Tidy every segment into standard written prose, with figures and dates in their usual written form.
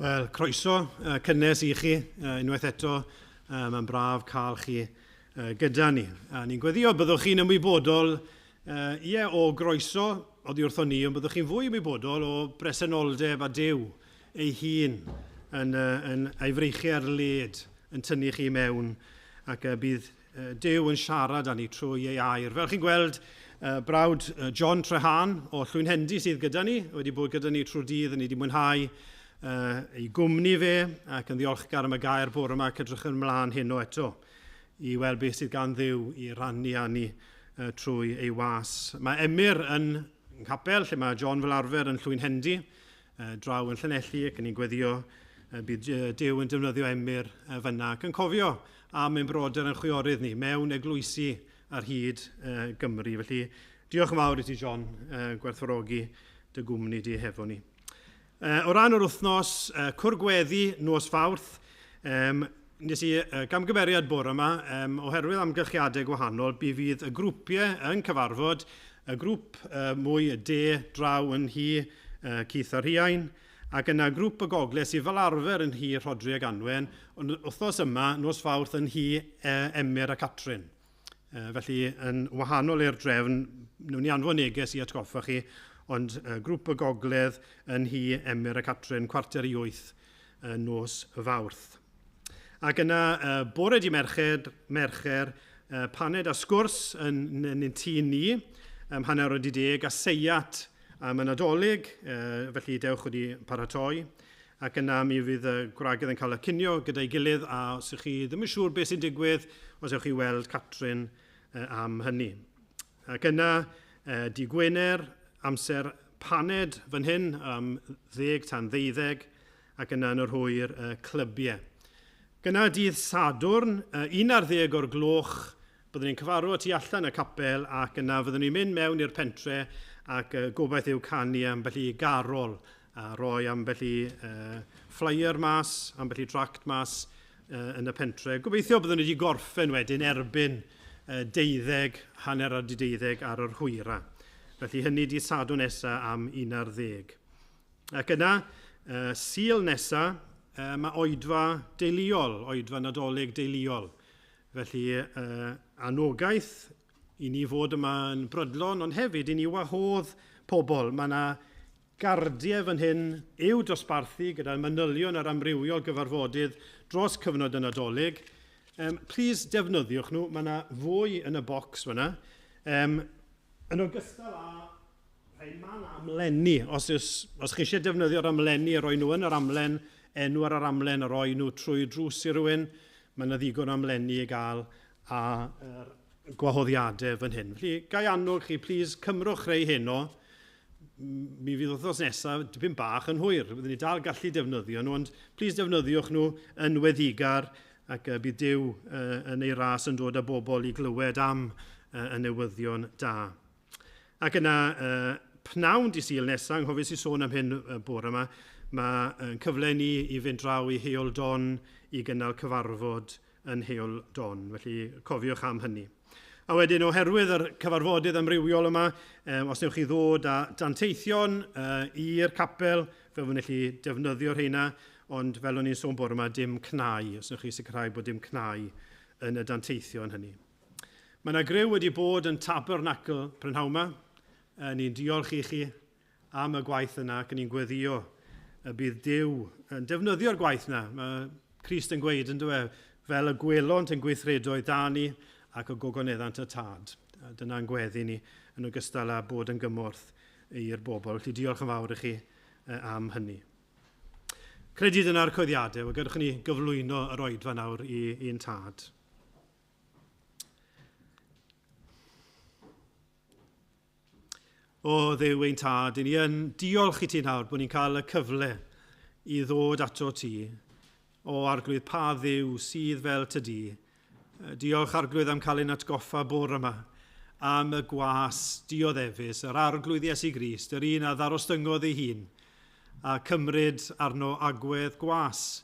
Wel, croeso cynnes i chi unwaith eto. Mae'n braf cael chi gyda ni. A ni'n gweddio byddwch chi'n ymwybodol ie, o groeso oddi wrthon ni, ond byddwch chi'n fwy ymwybodol o bresenoldeb a Duw ei hun yn, yn ei freichiau ar led yn tynnu chi mewn ac bydd Duw yn siarad â ni trwy ei air. Fel chi'n gweld, brawd John Trehan o Llwynhendy sydd gyda ni, wedi bod gyda ni trwy'r dydd, a ni wedi mwynhau ei gwmni fe ac yn ddiolchgar am y gair bore yma ac edrych ymlaen heno eto i weld beth sydd gan Dduw i rannu â ni trwy ei was. Mae Emyr yn nghapel lle mae John fel arfer yn Llwynhendy, draw yn Llanelli ac ni'n gweddio bydd Duw yn defnyddio Emyr fyna ac yn cofio am ein brodyr a'n chwiorydd ni mewn eglwysi ar hyd Gymru. Felly diolch yn fawr i ti John, gwerthfawrogi dy gwmni di hefo ni. O ran yr wythnos, cwrgweddi nos Fawrth, nes i gamgymeriad bore yma, oherwydd amgylchiadau gwahanol, bu fydd y grwpiau yn cyfarfod, y grŵp mwy y de draw yn nhŷ Keith a Rhiain, ac yna grŵp y gogledd sydd fel arfer yn nhŷ Rhodri ac Anwen, ond wythnos yma, nos Fawrth, yn nhŷ Emyr a Catrin. Felly, yn wahanol i'r drefn, wnawn ni anfon neges i atgoffa chi, ond grŵp y gogledd yn nhŷ Emyr a Catrin, 7:45 nos Fawrth. Ac yna, bore di Mercher, Mercher, paned a sgwrs yn, yn, yn tŷ ni, am 10:30, a seiat am y Nadolig, felly dewch wedi paratoi. Ac yna mi fydd y gwragedd yn cael y cinio gyda'i gilydd, a os ych chi ddim yn siŵr beth sy'n digwydd, os ewch chi weld Catrin am hynny. Ac yna, di Gwener, amser paned fan hyn am 12:50, ac yna yn yr hwyr y clybiau. Gyna dydd Sadwrn, 11 o'r gloch, byddwn ni'n cyfarfod tu allan y capel ac yna fyddwn ni'n mynd mewn i'r pentre ac gobaith yw canu ambell i garol a rhoi ambell i flyer mas, ambell i tract mas yn y pentre. Gobeithio byddwn ni wedi gorffen wedyn erbyn 12, 12:30 ar yr hwyra. Felly hynny dydd Sadwrn nesa am 11. Ac yna, Sul nesa, mae oedfa deuluol, oedfa Nadolig deuluol. Felly, anogaeth i ni fod yma yn brydlon, ond hefyd i ni wahodd pobl. Mae yna gardiau fan hyn i'w dosbarthu gyda manylion ar amrywiol gyfarfodydd dros cyfnod y Nadolig. Um, please defnyddiwch nhw, mae yna fwy yn y bocs fyna. Um, yn ogystal â rhai man amlenni, os, os, os chi eisiau defnyddio'r amlenni a roi nhw yn yr amlen, enw ar yr amlen a roi nhw trwy drws i rywun, mae yna ddigon o amlenni i gael a er, gwahoddiadau fan hyn. Felly, gai annog chi, please, cymrwch rei heno. Mi fydd wythnos nesaf dipyn bach yn hwyr. Byddwn ni dal gallu defnyddio nhw, ond please defnyddiwch nhw yn weddigar ac bydd Duw yn ei ras yn dod â bobl i glywed am y newyddion da. Ac yna, pnawn di Sul nesaf, anghofies i sôn am hyn bore yma, mae cyfle ni i fynd draw i Heol Don i gynnal cyfarfod yn Heol Don, felly cofiwch am hynny. A wedyn, oherwydd yr cyfarfodydd amrywiol yma, um, os newch chi ddod â danteithion uh, i'r capel, fe fyddwn chi defnyddio rheina, ond fel o'n i'n sôn bore yma, dim cnau, os newch chi sicrhau bod dim cnau yn y danteithion hynny. Mae yna griw wedi bod yn Tabernacl prynhawn yma. Ni'n diolch i chi am y gwaith yna ac ni'n gweddio y bydd Duw yn defnyddio'r gwaith yna. Mae Crist yn gweud yn dweud, fel y gwelont yn gweithredoedd da ni ac y gogoneddant y tad. Dyna'n gweddi ni yn ogystal â bod yn gymorth i'r bobl. Felly diolch yn fawr i chi am hynny. Credu dyna'r coeddiadau. Wel, gadwch ni gyflwyno yr oedfa nawr i'n tad. O Dduw ein tad, i ni yn diolch i ti nawr bod ni'n cael y cyfle i ddod ato ti. O Arglwydd, pa Dduw sydd fel ty di. Diolch Arglwydd am cael ein atgoffa bore yma am y gwas dioddefus, yr Arglwydd Iesu Grist, yr un a ddarostyngodd ei hun, a cymryd arno agwedd gwas,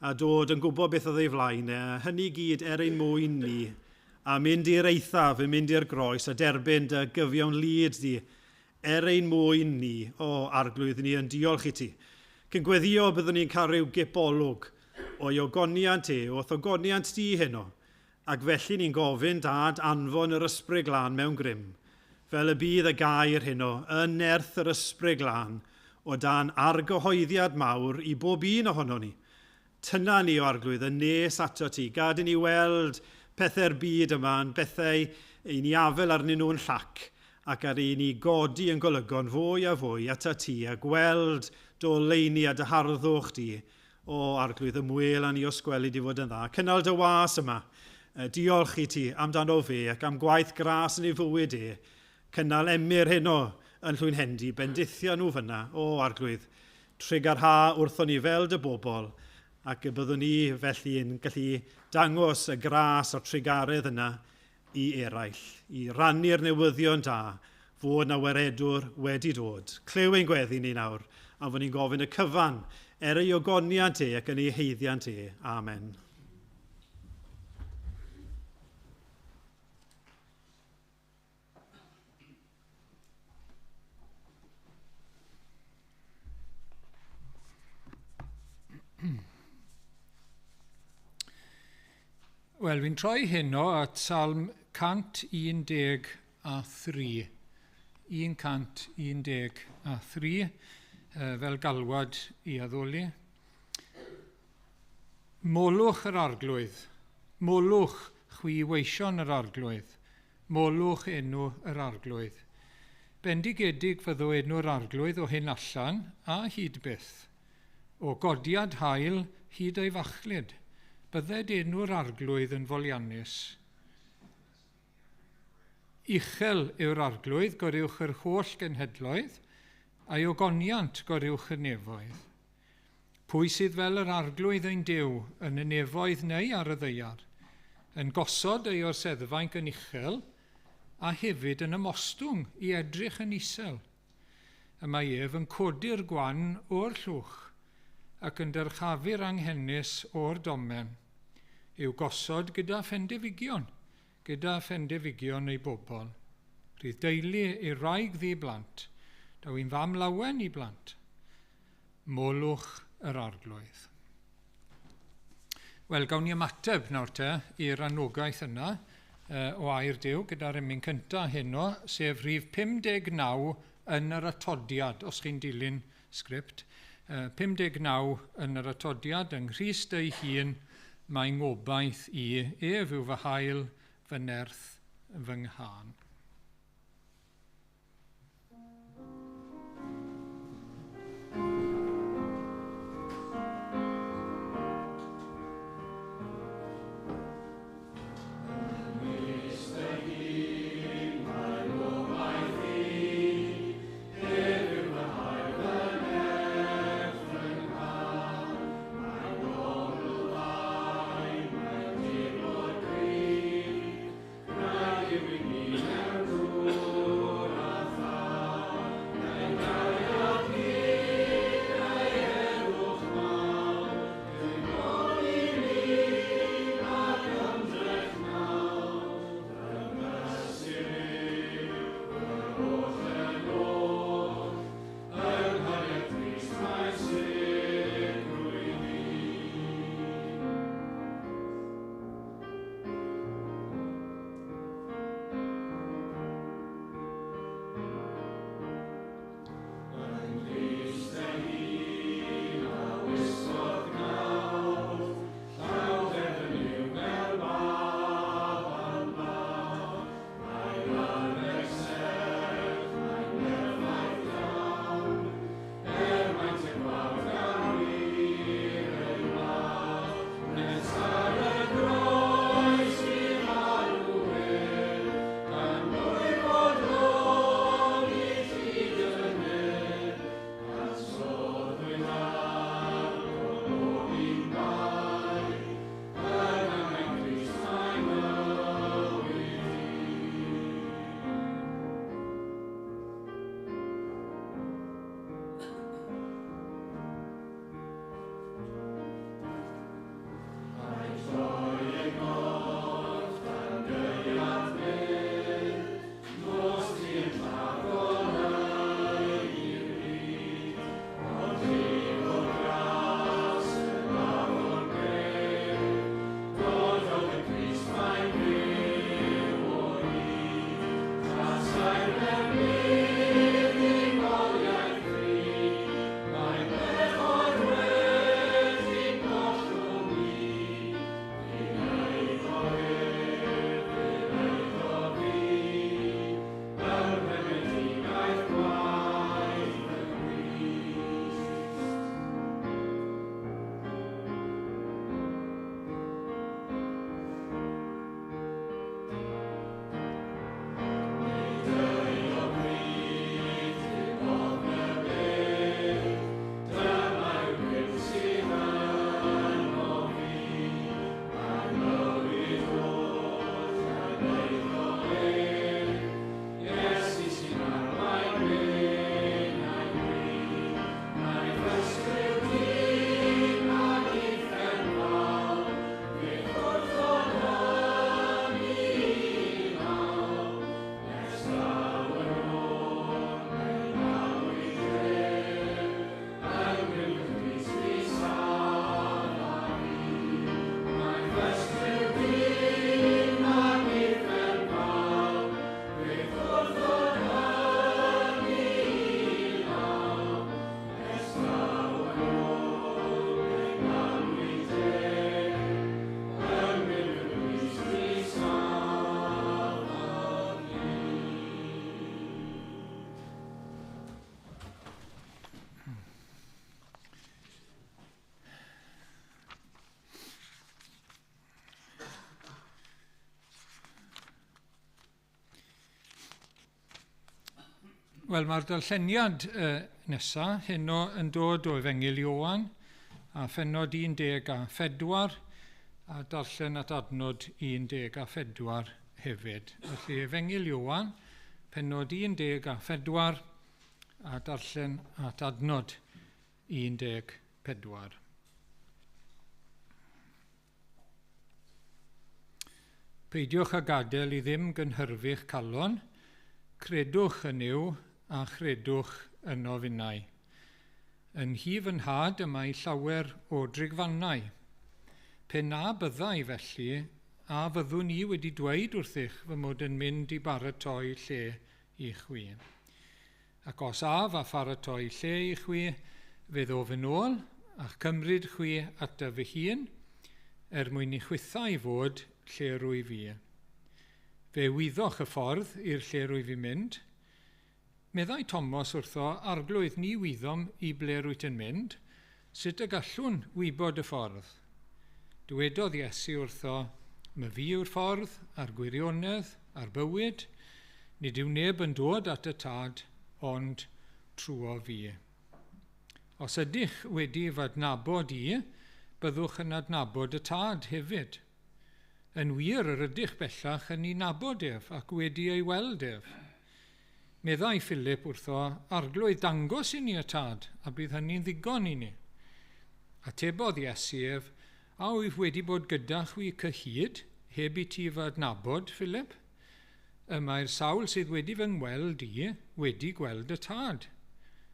a dod yn gwybod beth oedd ei flaen e, a hynny gyd er ein mwyn ni, a mynd i'r eithaf, yn mynd i'r groes, a derbyn dy gyfiawn lid di, er ein mwyn ni, o Arglwydd, ni yn diolch i ti. Cyn gweddio byddwn ni'n cael rhyw gip olwg o'i ogoniant e, o'th ogoniant di heno, ac felly ni'n gofyn Dad anfon yr Ysbryd Glân mewn grym, fel y bydd y gair heno yn nerth yr Ysbryd Glân o dan argyhoeddiad mawr i bob un ohono ni. Tynna ni o Arglwydd yn nes ato ti, gad i ni weld pethau'r byd yma yn bethau i ni afel arnyn nhw'n llac, ac ar i ni godi yn golygon fwy a fwy ata ti a gweld dy oleuni a dy harddwch di. O Arglwydd, ymwel â ni os gweli di fod yn dda. Cynnal dy was yma. Diolch i ti amdano fe ac am gwaith gras yn ei fywyd e. Cynnal Emyr heno yn Llwynhendy, bendithio nhw fyna. O Arglwydd, trugarha wrthon ni fel dy bobl, ac y byddwn ni felly yn gallu dangos y gras a'r trugaredd yna i eraill, i rannu'r newyddion da fod na waredwr wedi dod. Clyw ein gweddi ni nawr, a fod ni'n gofyn y cyfan er ei ogoniant e ac yn ei haeddiant e. Amen. Wel, fi'n troi heno at Salm 113. 113, fel galwad i addoli. Molwch yr Arglwydd, molwch chwi weision yr Arglwydd, molwch enw yr Arglwydd. Bendigedig fyddo enw'r Arglwydd o hyn allan a hyd byth. O godiad haul hyd ei fachlud, bydded enw'r Arglwydd yn foliannus. Uchel yw'r Arglwydd goruwch yr holl genhedloedd, a'i ogoniant goruwch y nefoedd. Pwy sydd fel yr Arglwydd ein Duw yn y nefoedd neu ar y ddaear, yn gosod ei orseddfainc yn uchel, a hefyd yn ymostwng i edrych yn isel. Y mae ef yn codi'r gwan o'r llwch ac yn dyrchafu'r anghenus o'r domen, i'w gosod gyda phendefigion ei bobl. Rhydd deulu i'r wraig ddi blant, daw i'n fam lawen i blant. Molwch yr Arglwydd. Wel, gawn ni ymateb nawr te i'r anogaeth yna o air Duw gyda'r emyn cyntaf heno, sef rhif 59 yn yr atodiad, os chi'n dilyn sgript. 59 yn yr atodiad, yng Nghrist ei hun, mae ngobaith i, ef yw fy haul, fy nerth, fy nghân. Amen. Wel, mae'r darlleniad nesaf heno yn dod o Efengyl Ioan a phennod 14 a darllen at adnod 14 hefyd. Felly Efengyl Ioan, pennod 14 a darllen at adnod 14. Peidiwch â gadael i ddim gynhyrfu'ch calon, credwch yn Nuw a chredwch yno finnau. Yn nhŷ fy nhad y mae llawer o drigfannau. Pe na byddai felly, a fyddwn i wedi dweud wrthych fy mod yn mynd i baratoi lle i chwi. Ac os af a pharatoi lle i chwi, fe ddof yn ôl a'ch cymryd chwi ataf fy hun, er mwyn i chwithau fod lle rwyf fi. Fe wyddoch y ffordd i'r lle rwyf fi'n mynd. Meddai Tomos wrtho, Arglwydd, ni wyddom i ble rwyt yn mynd, sut y gallwn wybod y ffordd? Dywedodd Iesu wrtho, my fi yw'r ffordd, a'r gwirionedd, a'r bywyd, nid yw neb yn dod at y tad, ond trwo fi. Os ydych wedi fy adnabod i, byddwch yn adnabod y tad hefyd. Yn wir, yr ydych bellach yn ei nabod ef ac wedi ei weld ef. Meddai Philip wrtho, Arglwydd, dangos i ni y tad, a bydd hynny'n ddigon i ni. Atebodd Iesu ef, a wyf wedi bod gyda chwi cyhyd, heb i ti fy adnabod, Philip? Y mae'r sawl sydd wedi fy ngweld i wedi gweld y tad.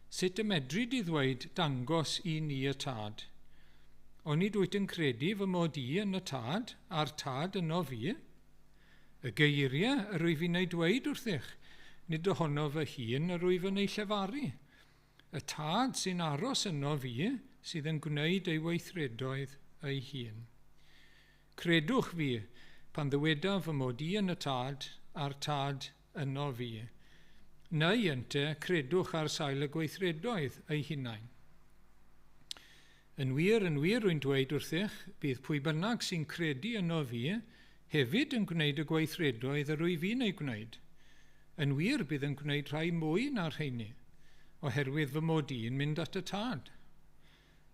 Sut y medri di ddweud dangos i ni y tad? Onid wyt yn credu fy mod i yn y tad, a'r tad yno fi? Y geiriau yr wyf fi'n ei dweud wrthych, nid ohono fy hun yr wyf yn ei llefaru. Y tad sy'n aros yno fi sydd yn gwneud ei weithredoedd ei hun. Credwch fi pan ddywedaf fy mod i yn y tad a'r tad yno fi. Neu ynte, credwch ar sail y gweithredoedd ei hunain. Yn wir, rwy'n dweud wrthych, bydd pwy bynnag sy'n credu yno fi hefyd yn gwneud y gweithredoedd yr wyf fi'n ei gwneud. Yn wir, bydd yn gwneud rhai mwy na'r rheini, oherwydd fy mod i'n mynd at y tad.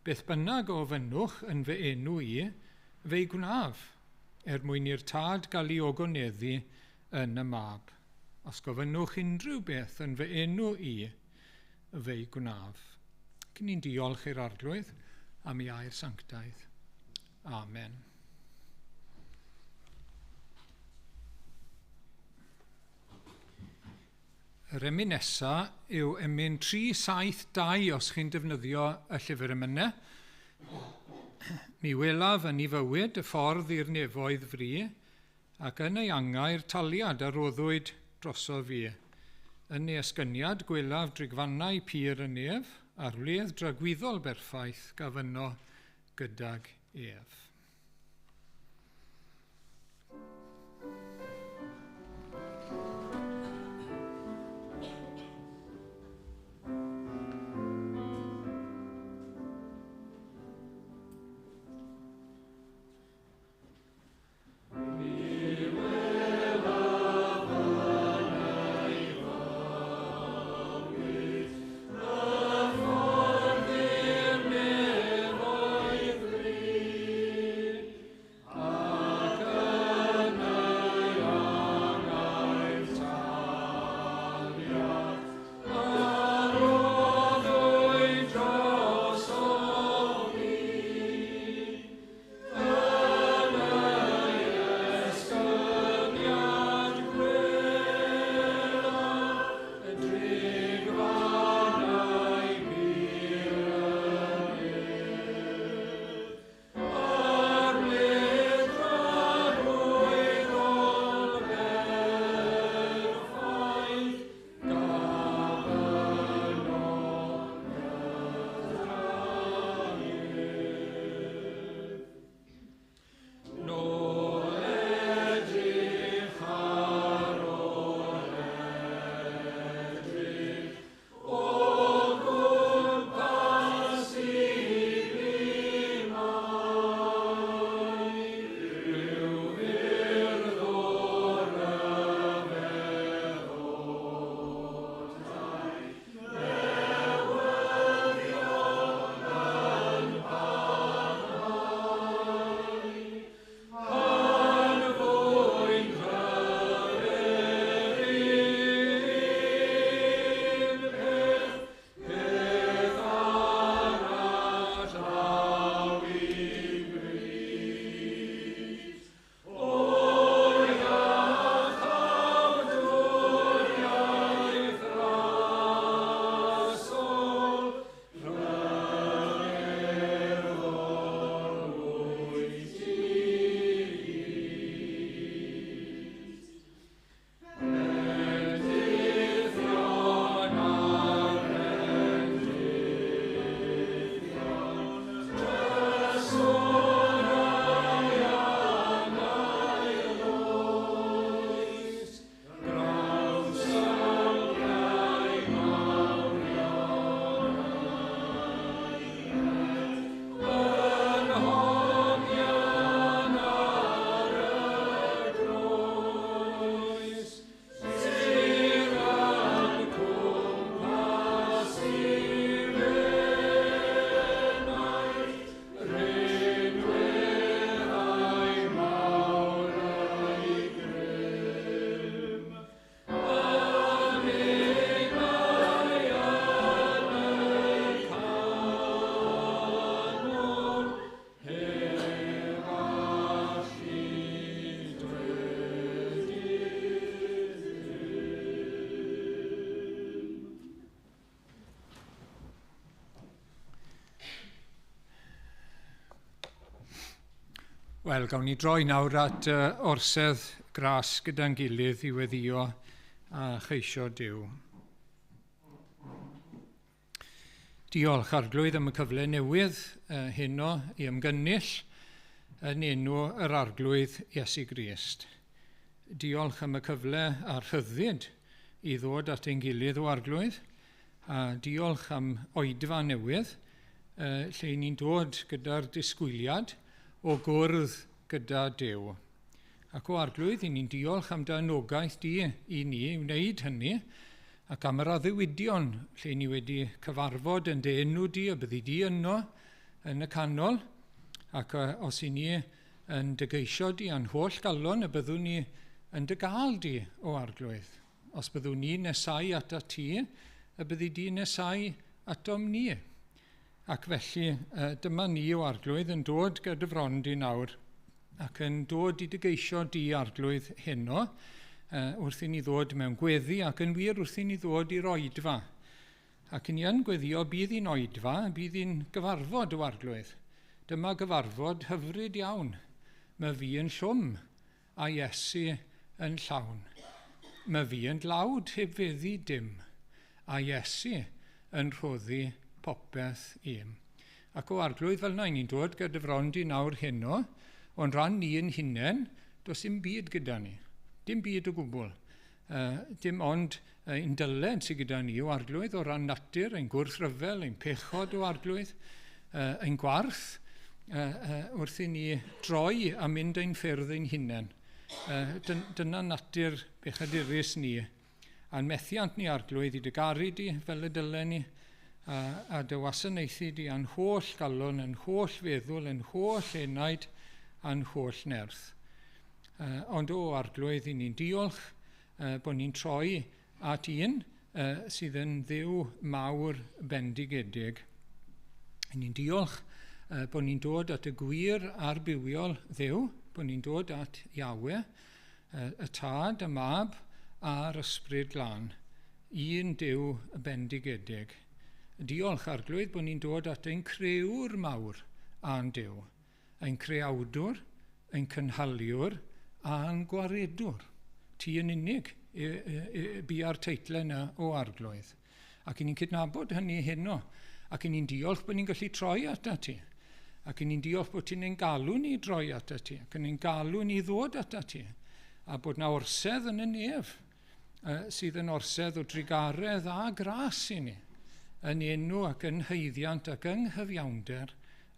Beth bynnag o ofynnwch yn fy enw i, fe'i gwnaf, er mwyn i'r tad gael ei ogoneddu yn y mab. Os gofynnwch unrhyw beth yn fy enw i, fe'i gwnaf. Cyn ni'n diolch i'r Arglwydd am ei air sanctaidd. Amen. Yr emyn nesaf yw emyn 372 os chi'n defnyddio y llyfr emynau. Mi welaf yn ei fywyd y ffordd i'r nefoedd fri, ac yn ei angau'r taliad a roddwyd droso fi. Yn ei esgyniad gwelaf drigfannau pur y nef, a'r wledd dragwyddol berffaith gafyno gydag ef. Wel, gawn ni droi nawr at orsedd gras gyda'n gilydd i weddïo a cheisio Duw. Diolch Arglwydd am y cyfle newydd heno i ymgynnull yn enw yr Arglwydd Iesu Grist. Diolch am y cyfle a'r rhyddid i ddod at ein gilydd o Arglwydd, a diolch am oedfa newydd lle ni'n dod gyda'r disgwyliad o gwrdd gyda Duw. Ac o Arglwydd, i ni'n diolch am dy anogaeth di i ni i wneud hynny, ac am yr addewidion lle ni wedi cyfarfod yn dy enw di, a byddi di yno yn y canol, ac os i ni yn dy geisio di a'n holl galon, y byddwn ni yn dy gael di o Arglwydd. Os byddwn ni nesau atat ti, y byddi di nesau atom ni. Ac felly dyma ni o Arglwydd yn dod gyda fron di nawr ac yn dod i dy geisio di Arglwydd heno wrth i ni ddod mewn gweddi ac yn wir wrth i ni ddod i'r oedfa. Ac i ni yn gweddio bydd i'n oedfa, bydd i'n gyfarfod o Arglwydd. Dyma gyfarfod hyfryd iawn. Mae fi yn llwm a Iesu yn llawn. Mae fi yn dlawd heb feddu dim a Iesu yn rhoddi popeth im. Ac o Arglwydd, fel na ni'n dod gyda fron di nawr heno, ond ran ni yn hunain, does dim byd gyda ni. Dim byd o gwbl. Dim ond ein dyled sydd gyda ni o Arglwydd o ran natur, ein gwrthryfel, ein pechod o Arglwydd, ein gwarth, wrth i ni droi a mynd ein ffyrdd ein hunain. Dyna natur bechadurus ni. A'n methiant ni Arglwydd i dy garu di fel y dylen ni, a dy wasanaethu di a'n holl galon, yn holl feddwl, yn holl enaid, a'n holl nerth. Ond o Arglwydd, i ni'n diolch bod ni'n troi at un sydd yn Dduw mawr bendigedig. I ni'n diolch bod ni'n dod at y gwir a'r bywiol Dduw, bod ni'n dod at Iawe, y Tad, y Mab a'r Ysbryd Glân, un Duw bendigedig. Diolch Arglwydd bod ni'n dod at ein crëwr mawr a'n Duw, ein creawdwr, ein cynhaliwr a'n gwaredwr. Ti yn unig bia'r teitlau yna o Arglwydd. Ac i ni'n cydnabod hynny heno, ac i ni'n diolch bod ni'n gallu troi atat ti, ac i ni'n diolch bod ti'n ein galw ni droi atat ti, ac yn ein galw ni ddod atat ti, a bod na orsedd yn y nef sydd yn orsedd o drugaredd a gras i ni, yn enw ac yn haeddiant ac yng nghyfiawnder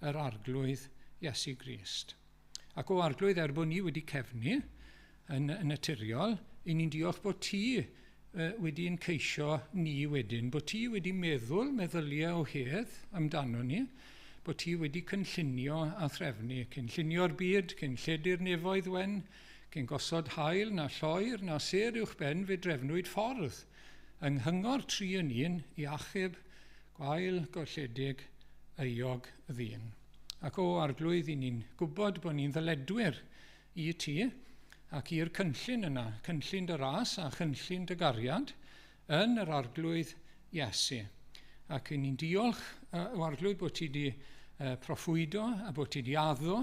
yr Arglwydd Iesu Grist. Ac o Arglwydd, er bod ni wedi cefnu yn naturiol, i ni'n diolch bod ti wedi'n ceisio ni wedyn, bod ti wedi meddwl meddyliau o hedd amdano ni, bod ti wedi cynllunio a threfnu, cynllunio'r byd, cyn lledu'r nefoedd wen, cyn gosod haul na lloer na sêr uwch ben, fe drefnwyd ffordd yng nghyngor 3 yn 1 i achub gwael golledig euog ddyn. Ac o Arglwydd, i ni'n gwybod bod ni'n ddyledwyr i ti ac i'r cynllun yna, cynllun dy ras a chynllun dy gariad yn yr Arglwydd Iesu. Ac i ni'n diolch o Arglwydd bod ti wedi proffwydo a bod ti wedi addo,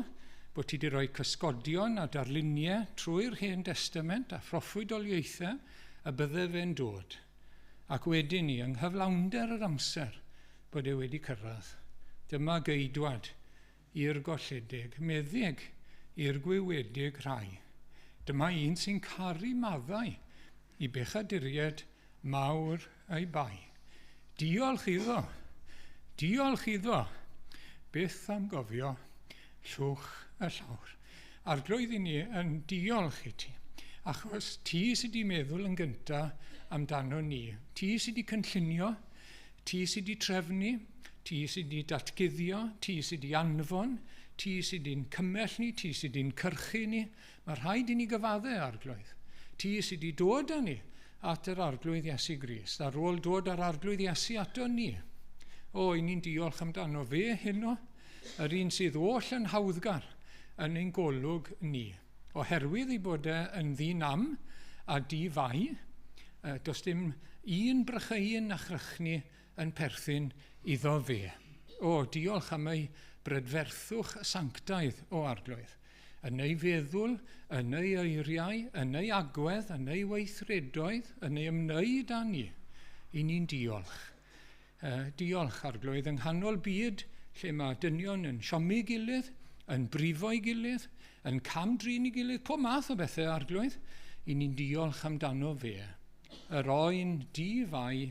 bod ti wedi rhoi cysgodion a darluniau trwy'r Hen Destament a phroffwydoliaethau y bydde fe'n dod. Ac wedyn ni, yng nghyflawnder yr amser, bod e wedi cyrraedd. Dyma geidwad i'r golledig, meddyg i'r gwywedig rhai. Dyma un sy'n caru maddau i bechaduriaid mawr ei bai. Diolch iddo, diolch iddo, byth am gofio llwch y llawr. Arglwydd, i ni yn diolch i ti, achos ti sydd wedi meddwl yn gyntaf amdano ni. Ti sydd wedi cynllunio, ti sydd wedi trefnu, ti sydd wedi datguddio, ti sydd wedi anfon, ti sydd wedi'n cymell ni, ti sydd wedi'n cyrchu ni. Mae rhaid i ni gyfaddau, Arglwydd. Ti sydd wedi dod â ni at yr Arglwydd Iesu Grist, ar ôl dod â'r Arglwydd Iesu ato ni. O, i ni'n diolch amdano fe heno, yr un sydd oll yn hawddgar yn ein golwg ni. Oherwydd ei bod e yn ddi-nam a di-fai, does dim un brycheuyn na chrychni yn perthyn iddo fe. O, diolch am ei brydferthwch sanctaidd o Arglwydd. Yn ei feddwl, yn ei eiriau, yn ei agwedd, yn ei weithredoedd, yn ei ymwneud â ni, i ni'n diolch. Diolch, Arglwydd, yng nghanol byd lle mae dynion yn siomi gilydd, yn brifo'i gilydd, yn cam-drin ei gilydd, pob math o bethau, Arglwydd, i ni'n diolch amdano fe. Yr oen di-fai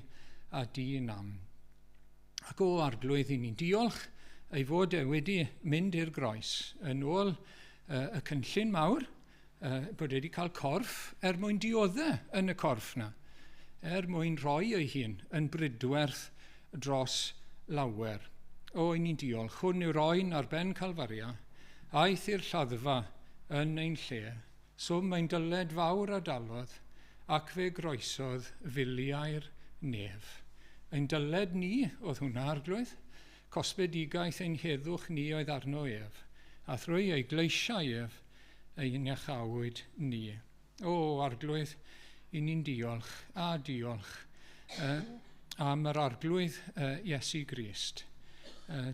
a di-nam. Ac o Arglwydd, i ni'n diolch ei fod e wedi mynd i'r groes yn ôl y cynllun mawr, bod e wedi cael corff er mwyn dioddau yn y corff na, er mwyn rhoi ei hun yn brydwerth dros lawer. O, i ni'n diolch. Hwn yw'r oen ar ben Calfaria, aeth i'r lladdfa yn ein lle. Swm ein dyled fawr a dalodd, ac fe groesodd filiau'r nef. Ein dyled ni oedd hwnna, Arglwydd. Cosbedigaeth ein heddwch ni oedd arno ef, a thrwy ei gleisiau ef, ein iachawyd ni. O, Arglwydd, i ni'n diolch a diolch am yr Arglwydd Iesu Grist.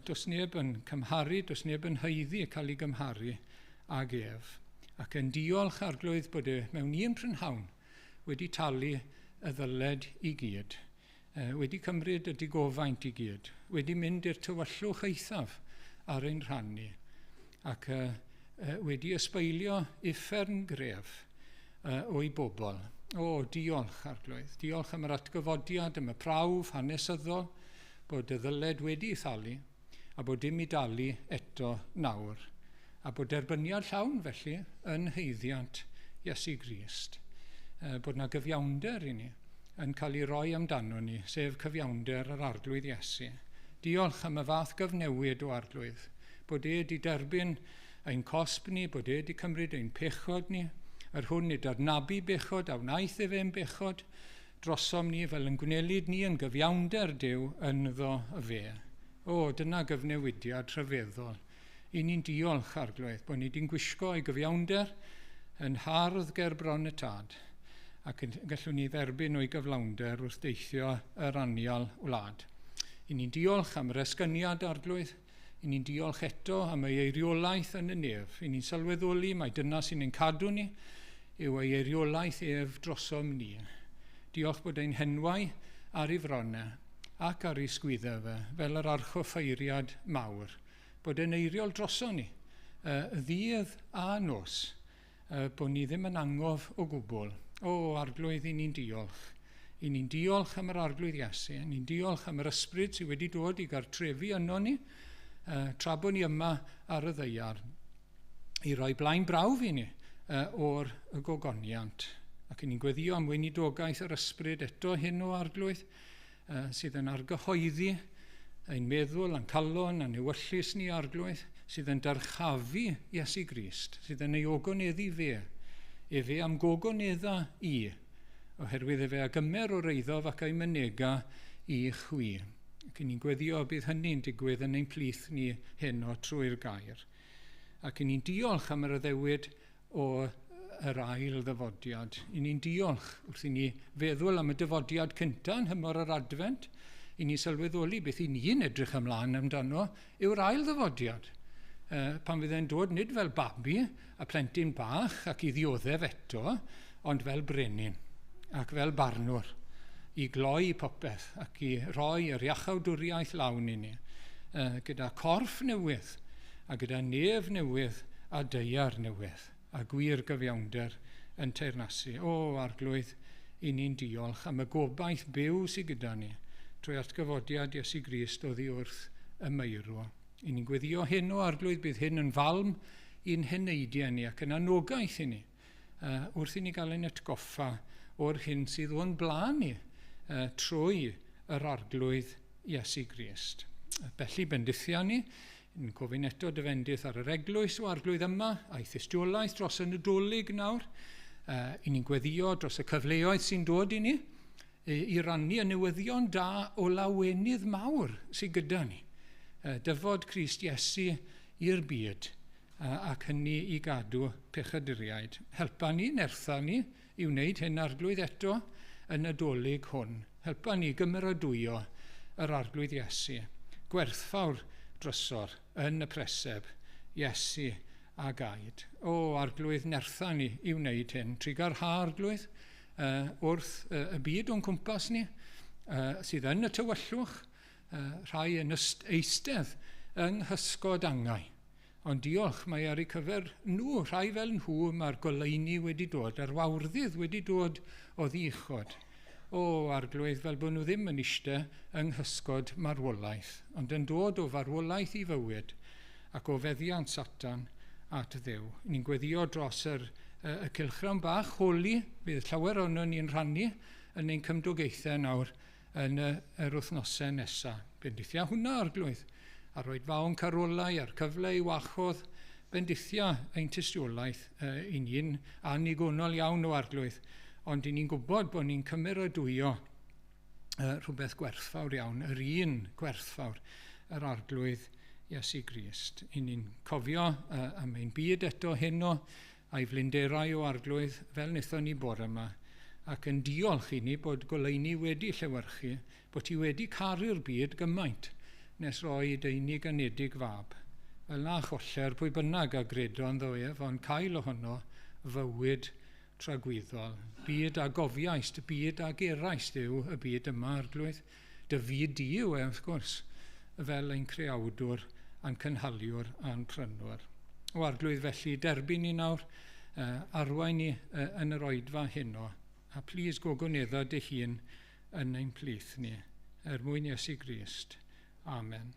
Does neb yn cymharu, does neb yn haeddu cael ei gymharu ag ef. Ac yn diolch, Arglwydd, bod e mewn un prynhawn wedi talu y ddyled i gyd, wedi cymryd y digofaint i gyd, wedi mynd i'r tywyllwch eithaf ar ein rhan ni, ac wedi ysbeilio uffern gref o'i bobl. O, diolch, Arglwydd. Diolch am yr atgyfodiad, am y prawf hanesyddol, bod y ddyled wedi thalu, a bod dim i dalu eto nawr, a bod derbyniad llawn felly yn haeddiant Iesu Grist. Bod na gyfiawnder i ni yn cael ei roi amdano ni, sef cyfiawnder yr Arglwydd Iesu. Diolch am y fath gyfnewid o Arglwydd, bod e wedi derbyn ein cosb ni, bod e wedi cymryd ein pechod ni, yr hwn nid adnabu bechod a wnaeth efe yn bechod, drosom ni fel yn gwnelid ni yn gyfiawnder Duw ynddo fe. O, dyna gyfnewidiad rhyfeddol. I ni'n diolch, Arglwydd, bod ni wedi'n gwisgo ei gyfiawnder yn hardd ger bron y Tad, ac gallwn ni dderbyn o'i gyflawnder wrth deithio yr anial wlad. I ni'n diolch am yr esgyniad, Arglwydd. I ni'n diolch eto am ei eiriolaeth yn y nef. I ni'n sylweddoli mai dyna sy'n ein cadw ni, yw ei eiriolaeth ef drosom ni. Diolch bod ein henwau ar ei fronnau ac ar ei sgwyddau fe, fel yr archoffeiriad mawr, bod e'n eiriol droson ni, ddydd a nos, bod ni ddim yn angof o gwbl. O, Arglwydd, i ni'n diolch. I ni'n diolch am yr Arglwydd Iesu, i ni'n diolch am yr ysbryd sydd wedi dod i gartrefu yno ni, tra bod ni yma ar y ddaear, i roi blaen brawf i ni o'r gogoniant. Ac i ni'n gweddio am weinidogaeth yr ysbryd eto hyn o Arglwydd, sydd yn argyhoeddi ein meddwl, a'n calon, a'n ewyllys ni, Arglwydd, sydd yn dyrchafu Iesu Grist, sydd yn ei ogoneddu fe, efe am gogonedda i, oherwydd efe a gymer o'r eiddof ac ei mynega i chwi. Ac i ni'n gweddio bydd hynny'n digwydd yn ein plith ni heno trwy'r gair. Ac i ni'n diolch am yr addewid o yr ail ddyfodiad. I ni'n diolch wrth i ni feddwl am y dyfodiad cyntaf yn nhymor yr Adfent, i ni sylweddoli beth i ni'n edrych ymlaen amdano yw'r ail ddyfodiad. Pan fydd e'n dod nid fel babi a plentyn bach ac i ddioddef eto, ond fel brenin ac fel barnwr i gloi popeth ac i roi yr iachawdwriaeth lawn i ni, gyda corff newydd a gyda nef newydd a daear newydd a gwir gyfiawnder yn teyrnasu. O, Arglwydd, i ni'n diolch am y gobaith byw sydd gyda ni trwy atgyfodiad Iesu Grist oddi wrth y meirw. I ni'n gweddio hyn o Arglwydd, bydd hyn yn falm i'n heneidiau ni ac yn anogaeth i ni, wrth i ni gael ein atgoffa o'r hyn sydd o'n blaen ni trwy yr Arglwydd Iesu Grist. Felly bendithia ni, yn gofyn eto dy fendith ar yr eglwys o Arglwydd yma, a'i thystiolaeth dros y Nadolig nawr. I ni'n gweddio dros y cyfleoedd sy'n dod i ni, i rannu y newyddion da o lawenydd mawr sydd gyda ni. Dyfod Crist Iesu i'r byd ac hynny i gadw pechaduriaid. Helpa ni, nertha ni i wneud hyn, Arglwydd, eto yn y Nadolig hwn. Helpa ni gymeradwyo yr Arglwydd Iesu. Gwerthfawr drysor yn y preseb, Iesu a gaid. O, Arglwydd, nertha ni i wneud hyn. Trugarha, Arglwydd, wrth y byd o'n cwmpas ni, sydd yn y tywyllwch, rhai yn eistedd yng nghysgod angau. Ond diolch, mae ar eu cyfer nhw, rhai fel nhw, mae'r goleuni wedi dod, a'r wawrddydd wedi dod o ddichod. O, Arglwydd, fel bod nhw ddim yn eistedd yng nghysgod marwolaeth, ond yn dod o farwolaeth i fywyd ac o feddiant Satan at Dduw. Ni'n gweddio dros y cylchgrawn bach, holi, bydd llawer ohono ni'n rhannu yn ein cymdogaethau nawr yn yr wythnosau nesaf. Bendithia hwnna, Arglwydd, a roed fawn carolau a'r cyfle i wachodd. Bendithia ein tystiolaeth i ni'n annigonol iawn o Arglwydd, ond i ni'n gwybod bod ni'n cymeradwyo rhywbeth gwerthfawr iawn, yr un gwerthfawr, yr Arglwydd Iesu Grist. I ni'n cofio am ein byd eto heno a'i flinderau o Arglwydd fel wnaethon ni bore yma, ac yn diolch i ni bod goleuni wedi llewyrchu, bod ti wedi caru'r byd gymaint nes roi dy unig anedig fab. Fel na choller pwy bynnag a gredo ynddo ef, ond cael ohono fywyd tragwyddol. Byd a gofiaist, byd a geraist yw y byd yma, Arglwydd. Dy fyd di yw e, wrth gwrs, fel ein creawdwr a'n cynhaliwr a'n prynwr. O Arglwydd, felly, derbyn ni nawr, arwain ni yn yr oedfa heno, a plîs gogonedda dy hun yn ein plith ni, er mwyn Iesu Grist. Amen.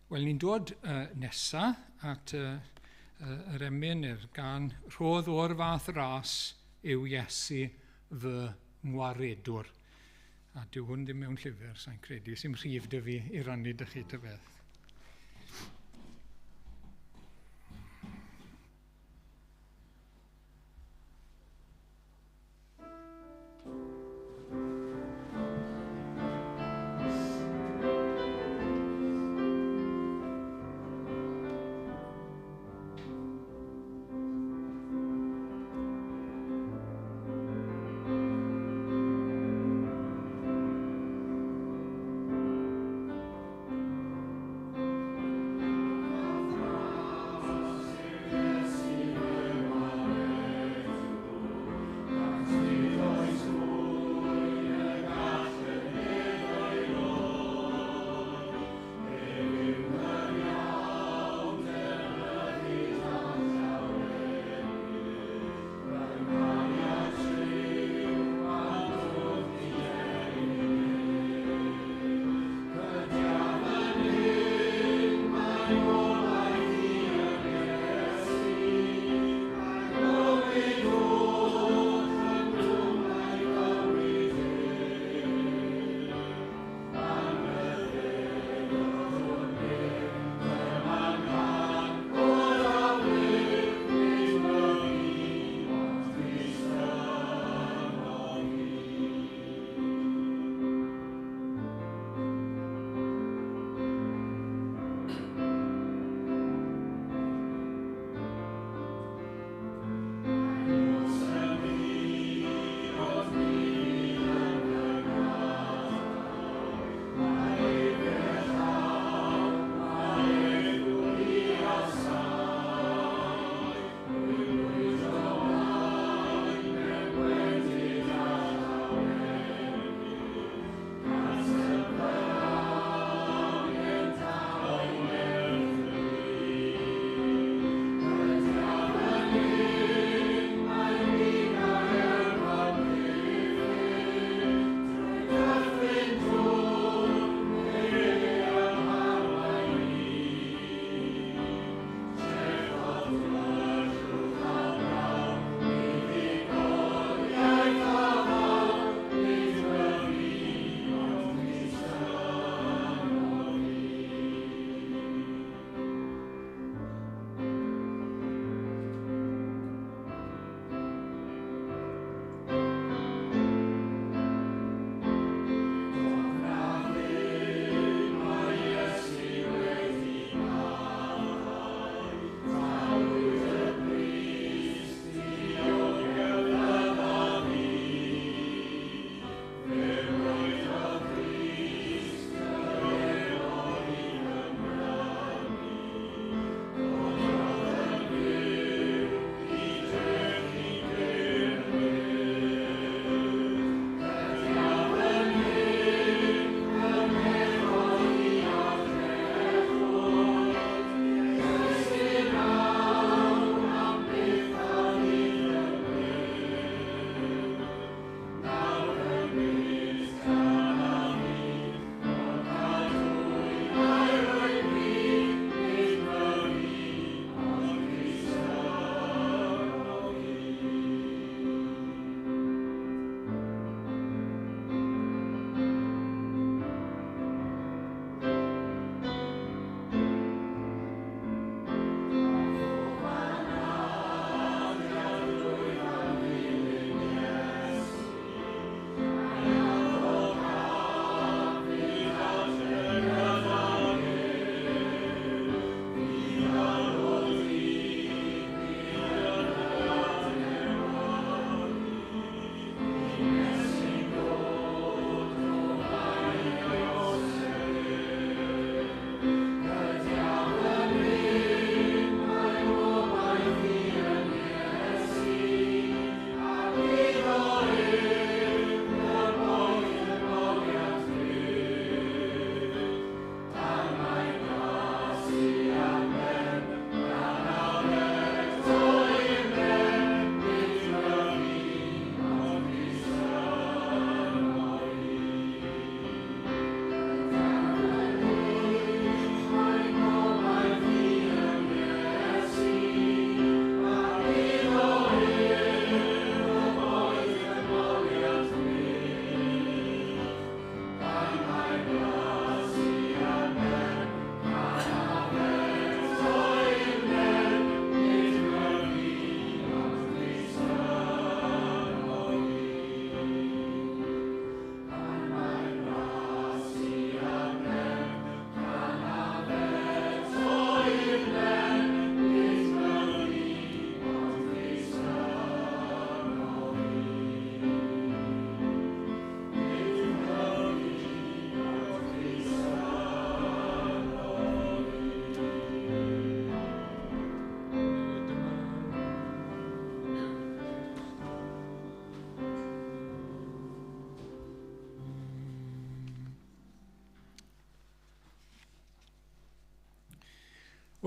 Wel, ni'n dod nesa at yr emyn i'r gan rhodd o'r fath ras yw Iesu fy ngwaredwr. A dyw hwn ddim mewn llyfr, sa'n credu, sy'm rhif dy fi i rannu dy chi dy beth.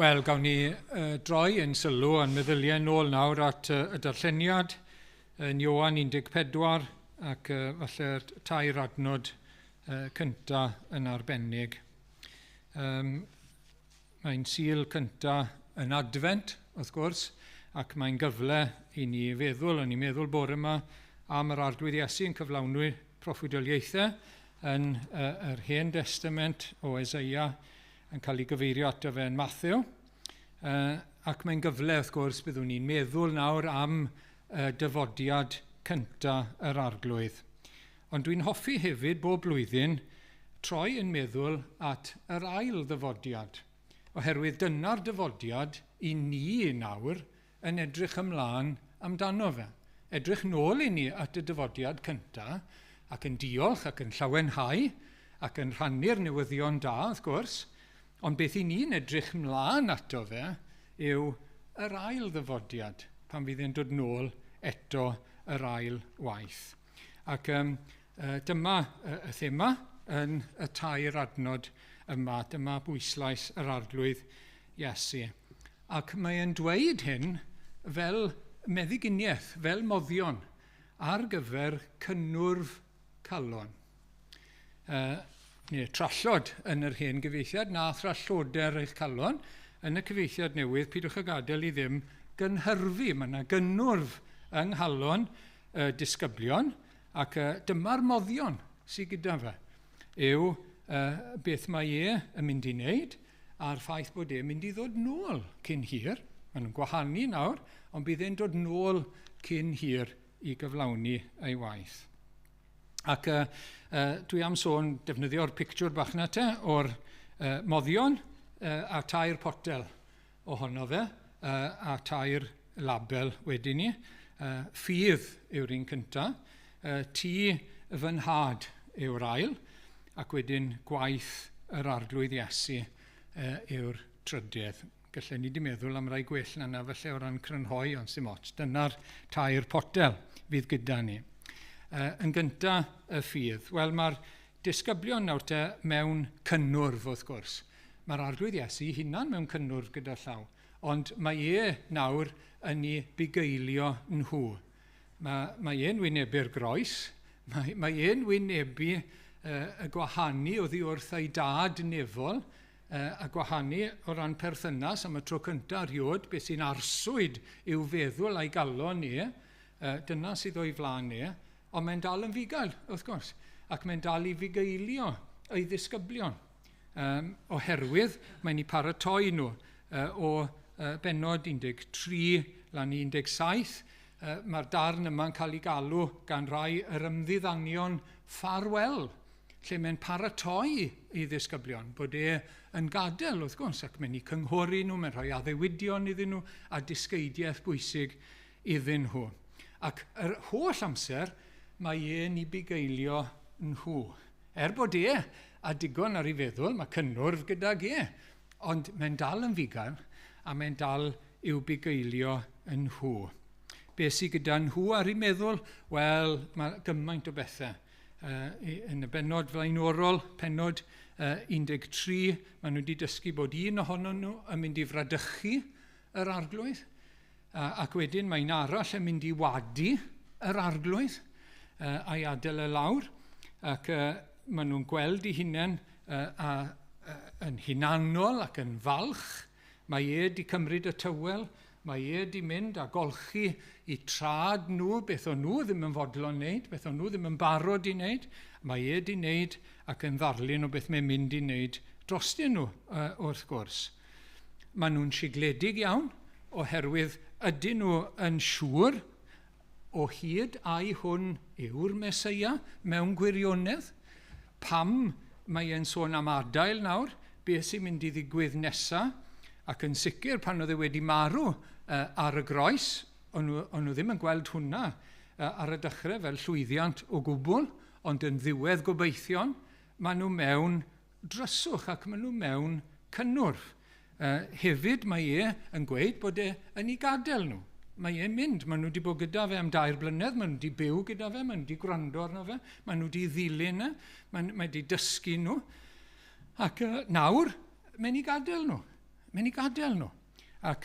Wel, gawn ni droi ein sylw a'n meddyliau nôl nawr at y darlleniad yn Ioan 14 ac falle'r tair adnod cynta yn arbennig. Mae'n Sul cynta yn Adfent, wrth gwrs, ac mae'n gyfle i ni feddwl, o'n i'n meddwl bore yma am yr Arglwydd Iesu yn cyflawnwi proffwydoliaethau yn yr Hen Destament o Eseia yn cael ei gyfeirio ato fe yn Matthew. Ac mae'n gyfle, wrth gwrs, byddwn ni'n meddwl nawr am dyfodiad cynta yr Arglwydd. Ond dwi'n hoffi hefyd bob blwyddyn troi yn meddwl at yr ail ddyfodiad, oherwydd dyna'r dyfodiad i ni nawr yn edrych ymlaen amdano fe. Edrych nôl i ni at y dyfodiad cynta ac yn diolch ac yn llawenhau ac yn rhannu'r newyddion da, wrth gwrs, ond beth i ni'n edrych ymlaen ato fe yw yr ail ddyfodiad, pan fydd e'n dod nôl eto yr ail waith. Ac dyma y thema yn y tair adnod yma, dyma bwyslais yr Arglwydd Iesu. Ac mae e'n dweud hyn fel meddyginiaeth, fel moddion, ar gyfer cynnwrf calon. Neu trallod yn yr hen gyfieithiad, na thralloder eich calon. Yn y cyfieithiad newydd, pidwch â gadael i ddim gynhyrfu. Mae yna gynnwrf yng nghalon disgyblion, ac dyma'r moddion sydd gyda fe, yw beth mae e yn mynd i wneud, a'r ffaith bod e'n mynd i ddod nôl cyn hir. Maen nhw'n gwahanu nawr, ond bydd e'n dod nôl cyn hir i gyflawni ei waith. Ac dwi am sôn defnyddio'r pictiwr bach na te o'r moddion a tair potel ohono fe a tair label wedyn ni. Ffydd yw'r un cynta, tŷ fy nhad yw'r ail, ac wedyn gwaith yr Arglwydd Iesu yw'r trydydd. Gallen ni wedi meddwl am rai gwell na yna falle o ran crynhoi, ond sy'n ots. Dyna'r tair potel fydd gyda ni. Yn gynta y ffydd. Wel, mae'r disgyblion nawr te mewn cynnwrf, wrth gwrs. Mae'r Arglwydd Iesu hunan mewn cynnwrf gyda llaw, ond mae e nawr yn ei bugeilio nhw. Mae e'n wynebu'r groes, mae e'n wynebu y gwahanu oddi wrth ei dad nefol, a gwahanu o ran perthynas am y tro cyntaf erioed, beth sy'n arswyd i'w feddwl a'i galon e, dyna sydd o'i flaen e, ond mae'n dal yn fugail, wrth gwrs, ac mae'n dal i fugeilio ei ddisgyblion, oherwydd mae'n eu paratoi nhw o bennod 13 lan i 17, mae'r darn yma'n cael ei galw gan rai yr ymddiddanion ffarwel, lle mae'n paratoi ei ddisgyblion, bod e yn gadael, wrth gwrs, ac mae'n eu cynghori nhw, mae'n rhoi addewidion iddyn nhw, a disgeidiaeth bwysig iddyn nhw. Ac yr holl amser, mae e'n ei bugeilio nhw. Er bod e a digon ar ei feddwl, mae cynnwrf gydag e, ond mae'n dal yn fugail, a mae'n dal i'w bugeilio nhw. Be sydd gyda nhw ar ei meddwl? Wel, mae gymaint o bethau. Yn y bennod flaenorol, pennod 13, maen nhw wedi dysgu bod un ohonyn nhw yn mynd i fradychu yr Arglwydd, ac wedyn mae'n arall yn mynd i wadu yr Arglwydd a'i adael e lawr, ac maen nhw'n gweld eu hunain yn hunanol ac yn falch. Mae e wedi cymryd y tywel, mae e wedi mynd a golchi i trad nhw, beth o'n nhw ddim yn fodlon wneud, beth o'n nhw ddim yn barod i wneud, mae e wedi wneud ac yn ddarlun o beth mae'n mynd i wneud drostyn nhw, wrth gwrs. Maen nhw'n sigledig iawn, oherwydd ydyn nhw yn siŵr o hyd ai hwn yw'r Meseia mewn gwirionedd. Pam mae e'n sôn am adael nawr, beth sy'n mynd i ddigwydd nesaf, ac yn sicr pan oedd e wedi marw ar y groes, o'n nhw ddim yn gweld hwnna ar y dechrau fel llwyddiant o gwbl, ond yn ddiwedd gobeithion, maen nhw mewn dryswch ac maen nhw mewn cynnwrf. Hefyd mae e yn gweud bod e yn ei gadael nhw. Mae e'n mynd, maen nhw wedi bod gyda fe am 2 blynedd, maen nhw wedi byw gyda fe, maen nhw wedi gwrando arno fe, maen nhw wedi ddilyn e, mae wedi dysgu nhw. Ac nawr, mae'n ei gadael nhw. Mae'n ei gadael nhw. Ac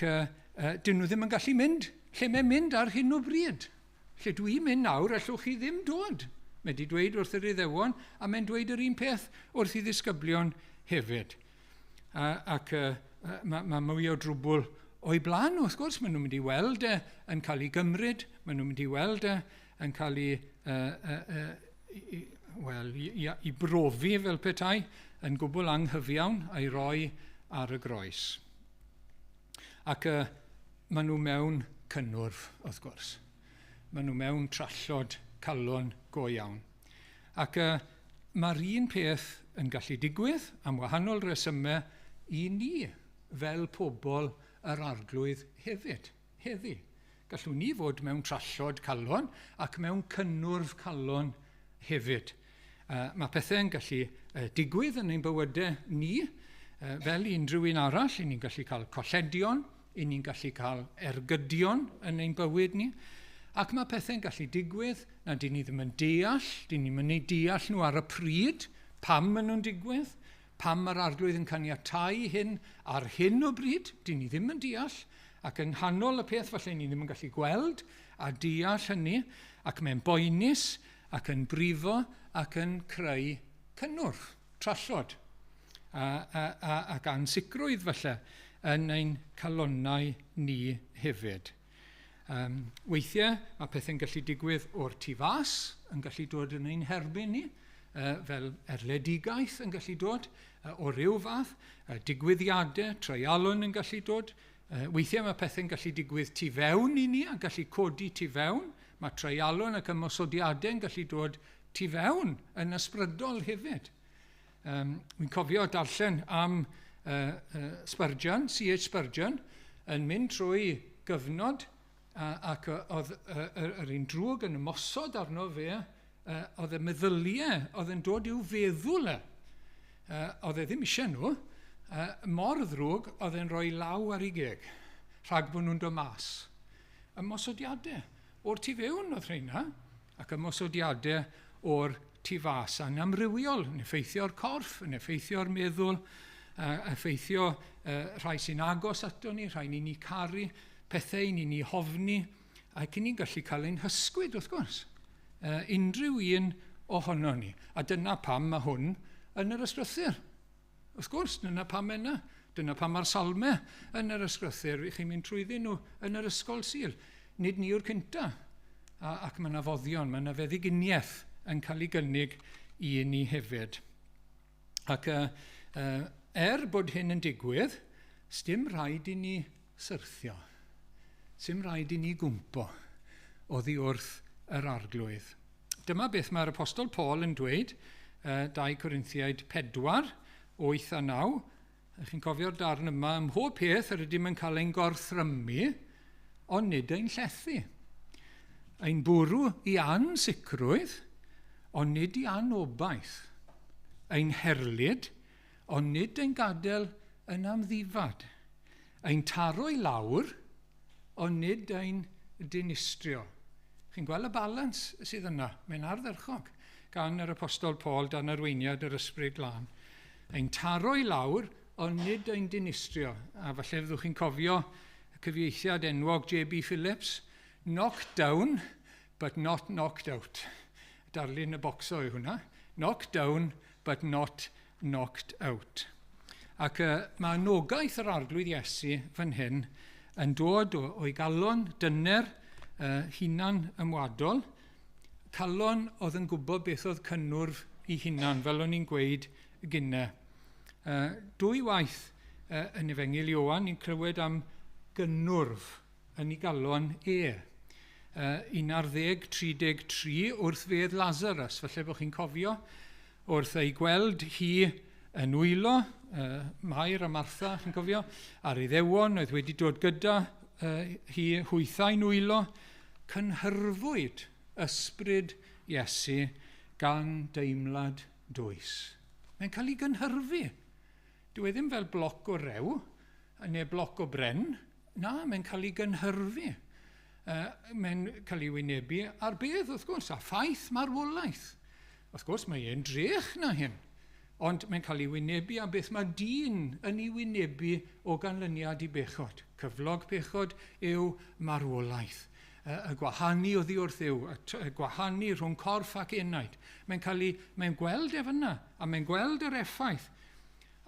dyn nhw ddim yn gallu mynd lle mae'n mynd ar hyn o bryd. Lle dwi'n mynd nawr, allwch chi ddim dod. Mae wedi dweud wrth yr Iddewon, a mae'n dweud yr un peth wrth i ddisgyblion hefyd. Ac mae mwy o drwbl o'i blaen nhw, wrth gwrs. Maen nhw'n mynd i weld e yn cael ei gymryd, maen nhw'n mynd i weld e yn cael ei, well, i brofi fel petai yn gwbl anghyfiawn a'i roi ar y groes. Ac maen nhw mewn cynnwrf, wrth gwrs. Maen nhw mewn trallod calon go iawn. Ac mae'r un peth yn gallu digwydd am wahanol resymau i ni fel pobl yr Arglwydd hefyd, heddi. Gallwn ni fod mewn trallod calon ac mewn cynnwrf calon hefyd. Mae pethau'n gallu digwydd yn ein bywydau ni, fel unrhyw un arall. I ni'n gallu cael colledion, i ni'n gallu cael ergydion yn ein bywyd ni. Ac mae pethau'n gallu digwydd na dyn ni ddim yn deall, dyn ni'n mynd i deall nhw ar y pryd, pam maen nhw'n digwydd, pam mae'r Arglwydd yn caniatáu hyn ar hyn o bryd, dyn ni ddim yn deall, ac yng nghanol y peth falle ni ddim yn gallu gweld a deall hynny, ac mae'n boenus ac yn brifo ac yn creu cynnwrf, trallod, ac ansicrwydd falle yn ein calonnau ni hefyd. Weithiau mae pethau'n gallu digwydd o'r tu fas, yn gallu dod yn ein herbyn ni, fel erledigaeth yn gallu dod o ryw fath, digwyddiadau, treialon yn gallu dod. Weithiau mae pethau'n gallu digwydd tu fewn i ni a gallu codi tu fewn. Mae treialon ac ymosodiadau yn gallu dod tu fewn yn ysbrydol hefyd. Wy'n cofio darllen am Spurgeon, C.H. Spurgeon, yn mynd trwy gyfnod ac oedd yr un drwg yn ymosod arno fe, oedd y meddyliau oedd yn dod i'w feddwl e. Oedd e ddim eisiau nhw, mor ddrwg oedd e'n rhoi law ar ei geg, rhag bod nhw'n dod mas. Ymosodiadau o'r tu fewn oedd rheina, ac ymosodiadau o'r tu fas, a'n amrywiol, yn effeithio'r corff, yn effeithio'r meddwl, effeithio rhai sy'n agos ato ni, rhai ni'n ei caru, pethau ni'n ei hofni, ac ni'n gallu cael ein hysgwyd, wrth gwrs. Unrhyw un ohono ni. A dyna pam mae hwn yn yr ysgrythur. Wrth gwrs, dyna pam yna. Dyna pam mae'r salmau yn yr ysgrythur. Chi'n mynd trwyddyn nhw yn yr ysgol Sul. Nid ni yw'r cynta. Ac mae yna foddion, mae yna feddyginiaeth yn cael ei gynnig i ni hefyd. Ac bod hyn yn digwydd, sdim rhaid i ni syrthio. Sdim rhaid i ni gwmpo oddi wrth yr Arglwydd. Dyma beth mae'r Apostol Paul yn dweud, 2 Corinthiaid 4, 8 a 9. Chi'n cofio'r darn yma, ym mhob peth yr ydym yn cael ein gorthrymu, ond nid ein llethu. Ein bwrw i ansicrwydd, ond nid i anobaith. Ein herlid, ond nid ein gadael yn amddifad. Ein taro i lawr, ond nid ein dinistrio. Chi'n gweld y balans sydd yna, mae'n ardderchog, gan yr Apostol Paul dan arweiniad yr Ysbryd Glân. Ein taro i lawr, ond nid ein dinistrio. A falle fyddwch chi'n cofio y cyfieithiad enwog J.B. Phillips, knocked down, but not knocked out. Darlun y bocso yw hwnna. Knocked down, but not knocked out. Ac mae anogaeth yr Arglwydd Iesu fan hyn yn dod o'i galon dyner, hunan ymwadol, calon oedd yn gwybod beth oedd cynnwrf i hunan, fel o'n i'n gweud gynne. Dwy waith yn Efengyl Ioan, ni'n clywed am gynnwrf yn ei galon e. 11:33 wrth fedd Lazarus, falle bod chi'n cofio, wrth ei gweld hi yn wylo, Mair a Martha, chi'n cofio, a'r Iddewon oedd wedi dod gyda hi hwythau'n wylo, cynhyrfwyd ysbryd Iesu gan deimlad dwys. Mae'n cael ei gynhyrfu. Dyw e ddim fel bloc o rew, neu bloc o bren. Na, mae'n cael ei gynhyrfu. Mae'n cael ei wynebu ar bedd, wrth gwrs, a ffaith marwolaeth. Wrth gwrs, mae e'n drech na hyn. Ond mae'n cael ei wynebu am beth mae dyn yn ei wynebu o ganlyniad i bechod. Cyflog pechod yw marwolaeth. Y gwahanu oddi wrth Dduw, y gwahanu rhwng corff ac enaid. Mae'n gweld ef yna, a mae'n gweld yr effaith.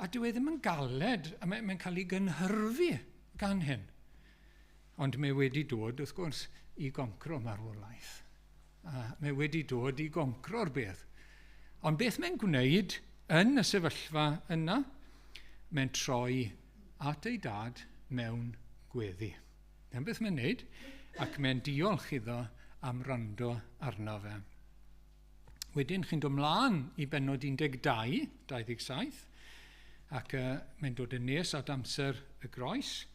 A dyw e ddim yn galed, a mae'n cael ei gynhyrfu gan hyn. Ond mae wedi dod, wrth gwrs, i goncro marwolaeth. A mae wedi dod i goncro'r beth. Ond beth mae'n gwneud yn y sefyllfa yna? Mae'n troi at ei dad mewn gweddi. Dyna beth mae'n gwneud, ac mae'n diolch iddo am wrando arno fe. Wedyn chi'n dod mlaen i bennod 12, 27, ac mae'n dod yn nes at amser y groes.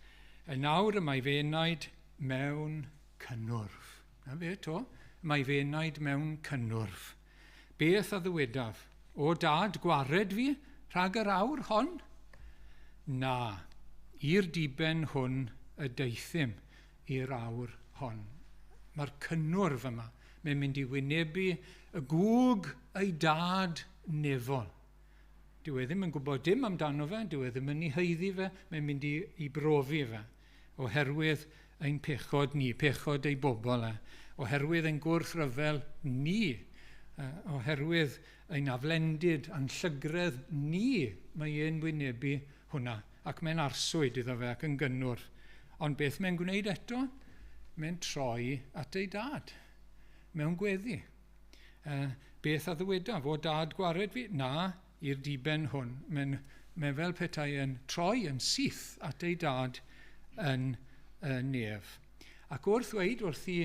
A nawr y mae fy enaid mewn cynnwrf. Na fe to, mae fy enaid mewn cynnwrf. Beth a ddywedaf? O dad, gwared fi rhag yr awr hon? Na, i'r diben hwn y deuthum i'r awr hon. Mae'r cynnwrf yma. Mae'n mynd i wynebu y gwg ei dad nefol. Dyw e ddim yn gwybod dim amdano fe, dyw e ddim yn ei haeddu fe, mae'n mynd i brofi fe. Oherwydd ein pechod ni, pechod ei bobl e. Oherwydd ein gwrthryfel ni, oherwydd ein aflendid a'n llygredd ni, mae e'n wynebu hwnna. Ac mae'n arswyd iddo fe ac yn gynnwrf. Ond beth mae'n gwneud eto? Mae'n troi at ei dad mewn gweddi. Beth a ddywedaf? O dad gwared fi? Na, i'r diben hwn. Mae'n fel petai yn troi yn syth at ei dad yn y nef. Ac wrth ddweud wrth i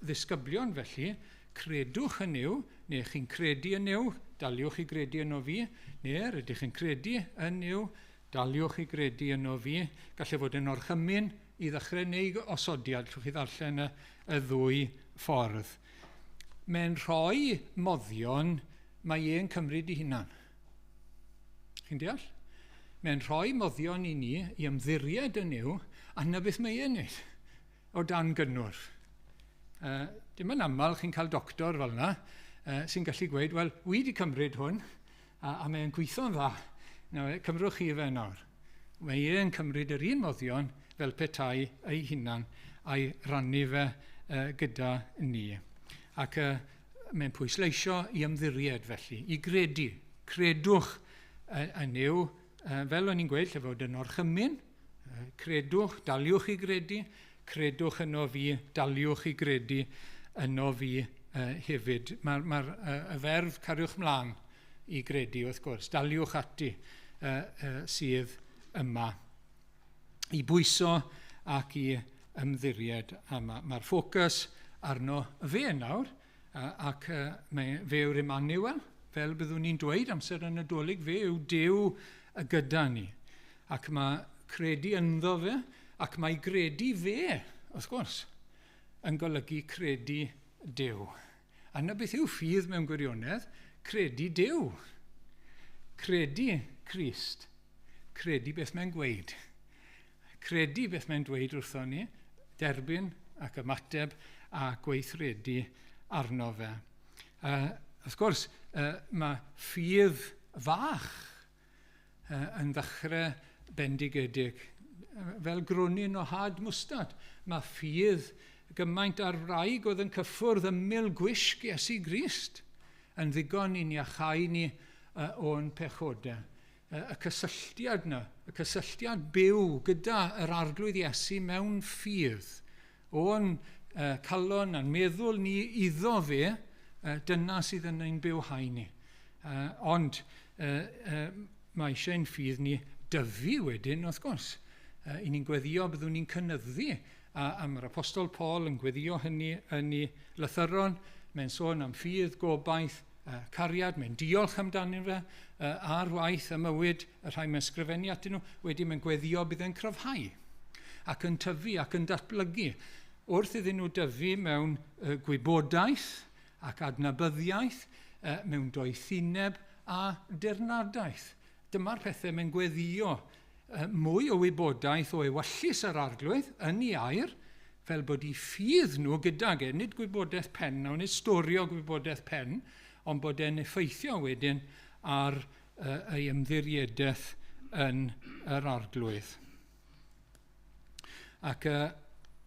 ddisgyblion felly, credwch yn Nuw, neu chi'n credu yn Nuw, daliwch i gredu yno fi, neu rydych chi'n credu yn Nuw, daliwch i gredu yno fi. Gallai fod yn orchymyn i ddechrau neu osodiad, allwch chi ddarllen y ddwy ffordd. Mae'n rhoi moddion mae e'n cymryd i hunan. Chi'n deall? Mae'n rhoi moddion i ni i ymddiried yn Nuw, a na beth mae e'n neud o dan gynnwrf. Dim yn aml chi'n cael doctor fel yna sy'n gallu gweud, wel, wi wedi cymryd hwn, a mae'n gweithio'n dda. Nawr, cymrwch chi fe nawr. Mae e'n cymryd yr un moddion fel petai ei hunan a'i rannu fe gyda ni. Ac mae'n pwysleisio i ymddiried felly, i gredu. Credwch yn Nuw, fel o'n i'n gweud, lle fod yn orchymyn, credwch, daliwch i gredu, credwch yno fi, daliwch i gredu yno fi hefyd. Mae'r y ferf cariwch mlaen i gredu, wrth gwrs, daliwch ati sydd yma i bwyso ac i ymddiried. A mae'r ffocws arno fe nawr, ac fe yw'r Emmanuel, fel byddwn ni'n dweud amser y Nadolig, fe yw Duw gyda ni. Ac mae credu ynddo fe, ac mae gredu fe, wrth gwrs, yn golygu credu Duw. A na beth yw ffydd mewn gwirionedd? Credu Duw. Credu Crist. Credu beth mae'n gweud. Credu beth mae'n dweud wrthon ni, derbyn ac ymateb a gweithredu arno fe. Wrth gwrs, mae ffydd fach yn ddechrau bendigedig. Fel gronyn o had mwstad, mae ffydd gymaint ar wraig oedd yn cyffwrdd ymyl gwisg Iesu Grist yn ddigon i'n iachau ni o'n pechodau. Y cysylltiad yna, y cysylltiad byw gyda yr Arglwydd Iesu mewn ffydd, o'n calon a'n meddwl ni iddo fe, dyna sydd yn ein bywhau ni. Ond mae eisiau ein ffydd ni dyfu wedyn, wrth gwrs. I ni'n gweddio byddwn ni'n cynyddu, a mae'r Apostol Paul yn gweddio hynny yn ei lythyron. Mae'n sôn am ffydd, gobaith, cariad, mae'n diolch amdano fe, ar waith y mywyd, y rhai mae'n sgrifennu atyn nhw, wedyn mae'n gweddio bydd e'n cryfhau ac yn tyfu ac yn datblygu. Wrth iddyn nhw dyfu mewn gwybodaeth ac adnabyddiaeth, mewn doethineb a dirnadaeth. Dyma'r pethau mae'n gweddio mwy o wybodaeth o ewyllys yr Arglwydd yn ei air, fel bod ei ffydd nhw gydag e, nid gwybodaeth pen, nawr nid storio gwybodaeth pen, ond bod e'n effeithio wedyn ar ei ymddiriedaeth yn yr Arglwydd. Ac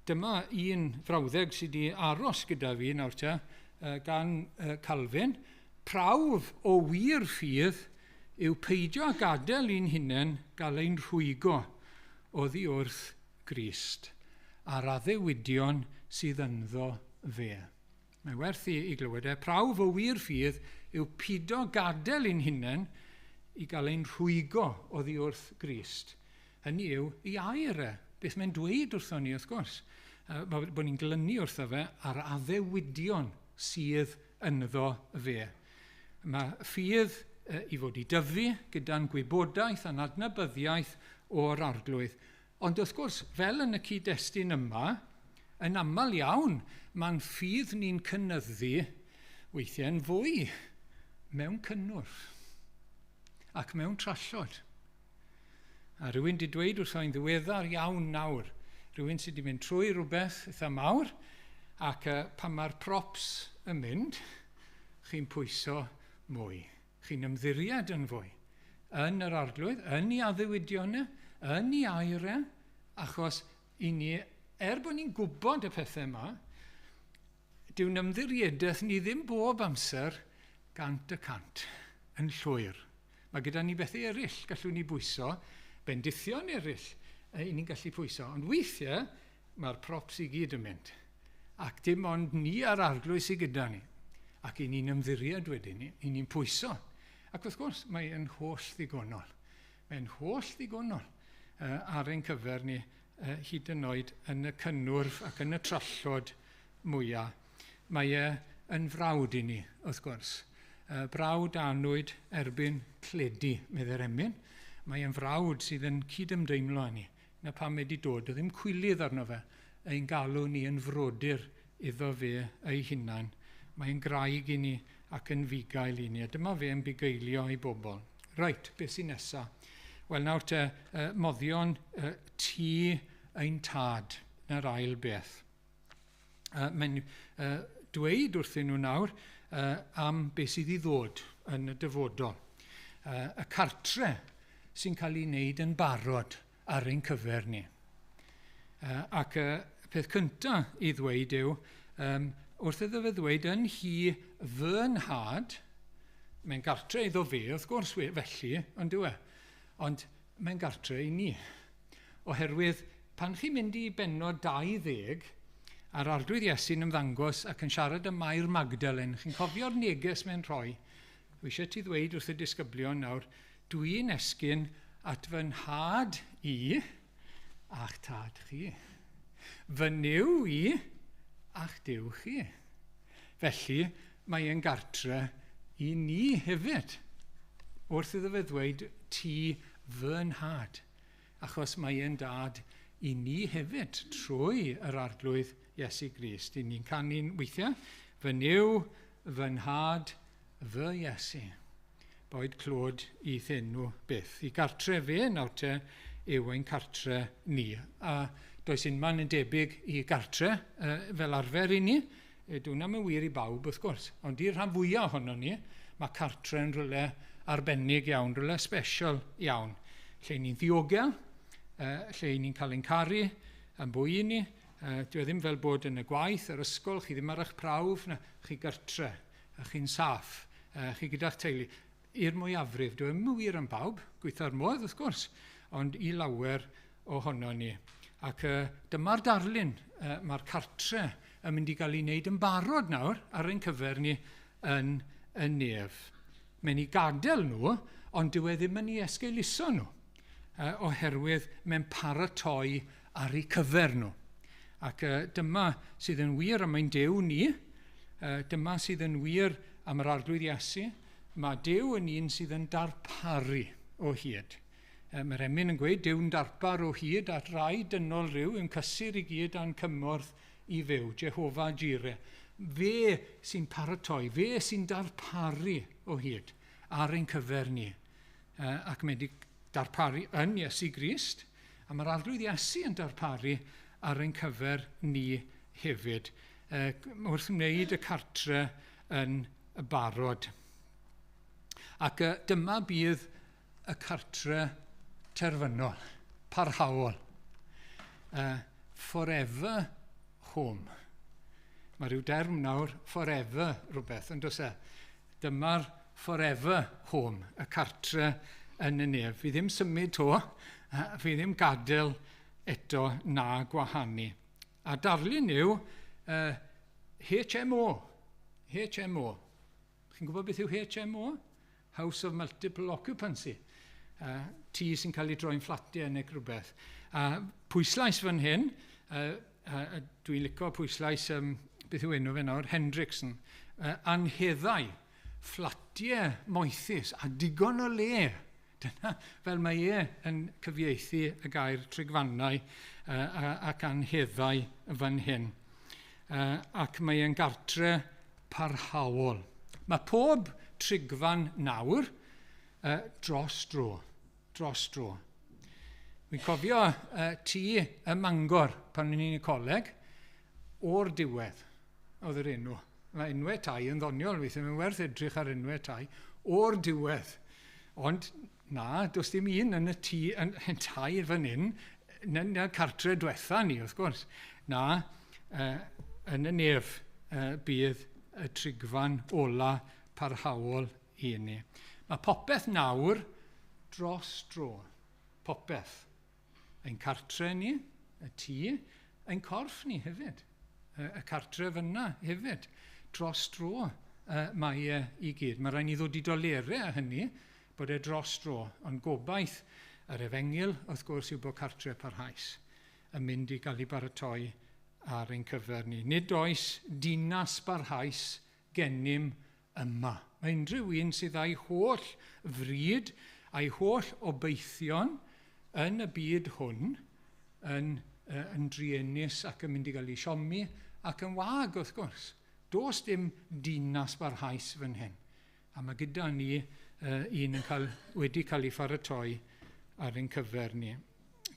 dyma un frawddeg sydd wedi aros gyda fi nawr te, gan Calvin. Prawf o wir ffydd yw peidio â gadael i'n hunain gael ein rhwygo oddi wrth Grist a'r addewidion sydd ynddo fe. Mae werth i glywed e. Prawf o wir ffydd yw pido gadael i'n hunain i gael ein rhwygo oddi wrth Grist. Hynny yw, i air e. Beth mae'n dweud wrthon ni, wrth gwrs. Bod ni'n glynu wrtho fe a'r addewidion sydd ynddo fe. Mae ffydd i fod i dyfu gyda'n gwybodaeth a'n adnabyddiaeth o'r Arglwydd. Ond wrth gwrs, fel yn y cyd-destun yma, yn aml iawn, mae'n ffydd ni'n cynyddu weithiau'n fwy mewn cynnwrf ac mewn trallod. A rhywun wedi dweud wrtho i'n ddiweddar iawn nawr, rhywun sydd wedi mynd trwy rhywbeth eitha mawr, ac pan mae'r props yn mynd, chi'n pwyso mwy, chi'n ymddiried yn fwy, yn yr Arglwydd, yn ei addewidion e, yn ei air e, achos i ni, er bod ni'n gwybod y pethau yma, dyw'n ymddiriedaeth ni ddim bob amser 100% yn llwyr. Mae gyda ni bethau eraill gallwn ni bwyso, bendithion eraill i ni'n gallu pwyso. Ond weithiau, mae'r props i gyd yn mynd. Ac dim ond ni a'r Arglwydd sydd gyda ni. Ac i ni'n ymddiried wedyn ni, i ni'n pwyso. Ac wrth gwrs, mae'n holl ddigonol. Mae'n holl ddigonol ar ein cyfer ni hyd yn oed yn y cynnwrf ac yn y trallod mwyaf. Mae e yn frawd i ni, wrth gwrs. Brawd annwyd erbyn cledu, meddai'r emyn. Mae e'n frawd sydd yn cydymdeimlo â ni. Na pam mae wedi dod, oedd ddim cwilydd arno fe, ein galw ni yn frodyr iddo fe ei hunan. Mae'n graig i ni ac yn fugail i ni. A dyma fe yn bugeilio i bobl. Reit, beth sy'n nesaf? Wel, nawr te, moddion tŷ ein tad, na'r ail beth. Mae'n dweud wrthyn nhw nawr am beth sydd i ddod yn y dyfodol. Y cartre sy'n cael ei wneud yn barod ar ein cyfer ni. Ac y peth cyntaf i ddweud yw, wrth iddo fe ddweud yn hi fy nhad, mae'n gartre iddo fe, wrth gwrs, felly, ond dyw e. Ond mae'n gartre i ni. Oherwydd, pan chi'n mynd i bennod 20, a'r Arglwydd Iesu'n ymddangos ac yn siarad â Mair Magdalen, chi'n cofio'r neges mae'n rhoi. Dwi eisiau ti ddweud wrth y disgyblion nawr, dwi'n esgyn at fy nhad i a'ch tad chi. Fy Nuw i a'ch Duw chi. Felly, mae e'n gartre i ni hefyd. Wrth iddo fe ddweud, ti fy nhad. Achos mae e'n dad i ni hefyd trwy yr Arglwydd Iesu Grist. I ni'n canu'n weithiau, fy Nuw, fy nhad, fy Iesu. Boed clod i thenw byth. I gartre fe nawr te yw ein cartre ni. A does unman yn debyg i gartre fel arfer i ni. Dyw hwnna ddim yn wir i bawb wrth gwrs. Ond i'r rhan fwyaf ohono ni, mae cartre yn rhywle arbennig iawn, rhywle special iawn. Lle ni'n ddiogel, lle ni'n cael ein caru, yn bwy ni. Dyw e ddim fel bod yn y gwaith, yr ysgol, chi ddim ar eich prawf, na, chi gartre, a chi'n saff, chi gyda'ch teulu. I'r mwyafrif, dyw e ddim yn wir am bawb, gweitha'r modd wrth gwrs, ond i lawer ohono ni. Ac dyma'r darlun, mae'r cartre yn mynd i gael ei wneud yn barod nawr ar ein cyfer ni yn y nef. Mae'n ei gadael nhw, ond dyw e ddim yn ei esgeuluso nhw, oherwydd mae'n paratoi ar eu cyfer nhw. Ac dyma sydd yn wir am ein Duw ni, dyma sydd yn wir am yr Arglwydd Iesu. Mae Duw yn un sydd yn darparu o hyd. Mae'r emyn yn gweud, Duw'n darpar o hyd at rai dynol rhyw yn cysur i gyd a'n cymorth i fyw, Jehovah Jireh. Fe sy'n paratoi, fe sy'n darparu o hyd ar ein cyfer ni. Ac mae wedi darparu yn Iesu Grist, a mae'r Arglwydd Iesu yn darparu ar ein cyfer ni hefyd, wrth wneud y cartre yn barod. Ac dyma bydd y cartre terfynol, parhaol. Forever home. Mae rhyw derm nawr, forever rhywbeth, yn does e? Dyma'r forever home, y cartre yn y nef. Fi ddim symud to, fi ddim gadael eto na gwahanu. A darlun yw HMO. HMO. Chi'n gwybod beth yw HMO? House of Multiple Occupancy. Tŷ sy'n cael ei droi'n fflatiau neu rhywbeth. Pwyslais fan hyn, dwi'n licio pwyslais, beth yw enw fe nawr, Hendrickson, anheddau, fflatiau moethus a digon o le. Dyna fel mae e yn cyfieithu y gair trigfannau ac anheddau fan hyn. Ac mae e'n gartre parhaol. Mae pob trigfan nawr dros dro. Dros dro. Wi'n cofio tŷ ym Mangor pan o'n i'n y coleg, o'r diwedd oedd yr enw. Mae enwau tai yn ddoniol weithiau, mae'n werth edrych ar enwau tai, o'r diwedd. Ond na, does dim un yn y tŷ, yn tai fan hyn, na cartre diwetha ni, wrth gwrs. Na, yn y nef bydd y trigfan ola parhaol i ni. Mae popeth nawr dros dro. Popeth. Ein cartre ni, y tŷ, ein corff ni hefyd. Y cartre fyna hefyd. Dros dro mae e i gyd. Mae rhaid ni ddod i dolere a hynny, bod e dros dro. Ond gobaith yr efengyl, wrth gwrs, yw bod cartre parhaus yn mynd i gael ei baratoi ar ein cyfer ni. Nid oes dinas barhaus gennym yma. Mae unrhyw un sydd â'i holl fryd a'i holl obeithion yn y byd hwn yn druenus ac yn mynd i gael ei siomi ac yn wag, wrth gwrs. Does dim dinas barhaus fan hyn. A mae gyda ni un yn wedi cael ei pharatoi ar ein cyfer ni.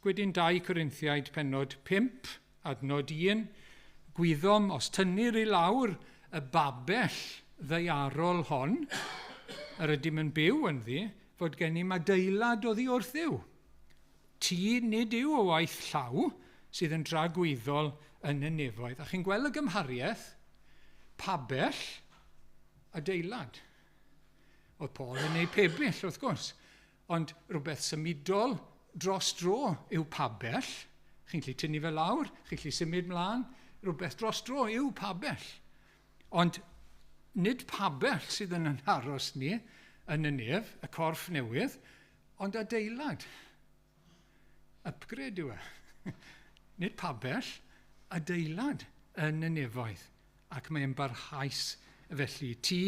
Gwedyn 2 Corinthiaid pennod 5, adnod 1, gwyddom os tynnir i lawr y babell ddaearol hon, yr ydym yn byw ynddi, fod gennym adeilad oddi wrth Dduw. Tŷ nid yw o waith llaw sydd yn dragwyddol yn y nefoedd. A chi'n gweld y gymhariaeth, pabell, adeilad. Oedd Paul yn ei pebyll, wrth gwrs. Ond rhywbeth symudol dros dro yw pabell. Chi'n gallu tynnu fe lawr, chi'n gallu symud mlaen. Rhywbeth dros dro yw pabell. Ond nid pabell sydd yn ein haros ni yn y nef, y corff newydd, ond adeilad. Upgrade yw e. Nid pabell, adeilad yn y nefoedd. Ac mae'n barhaus felly. Tŷ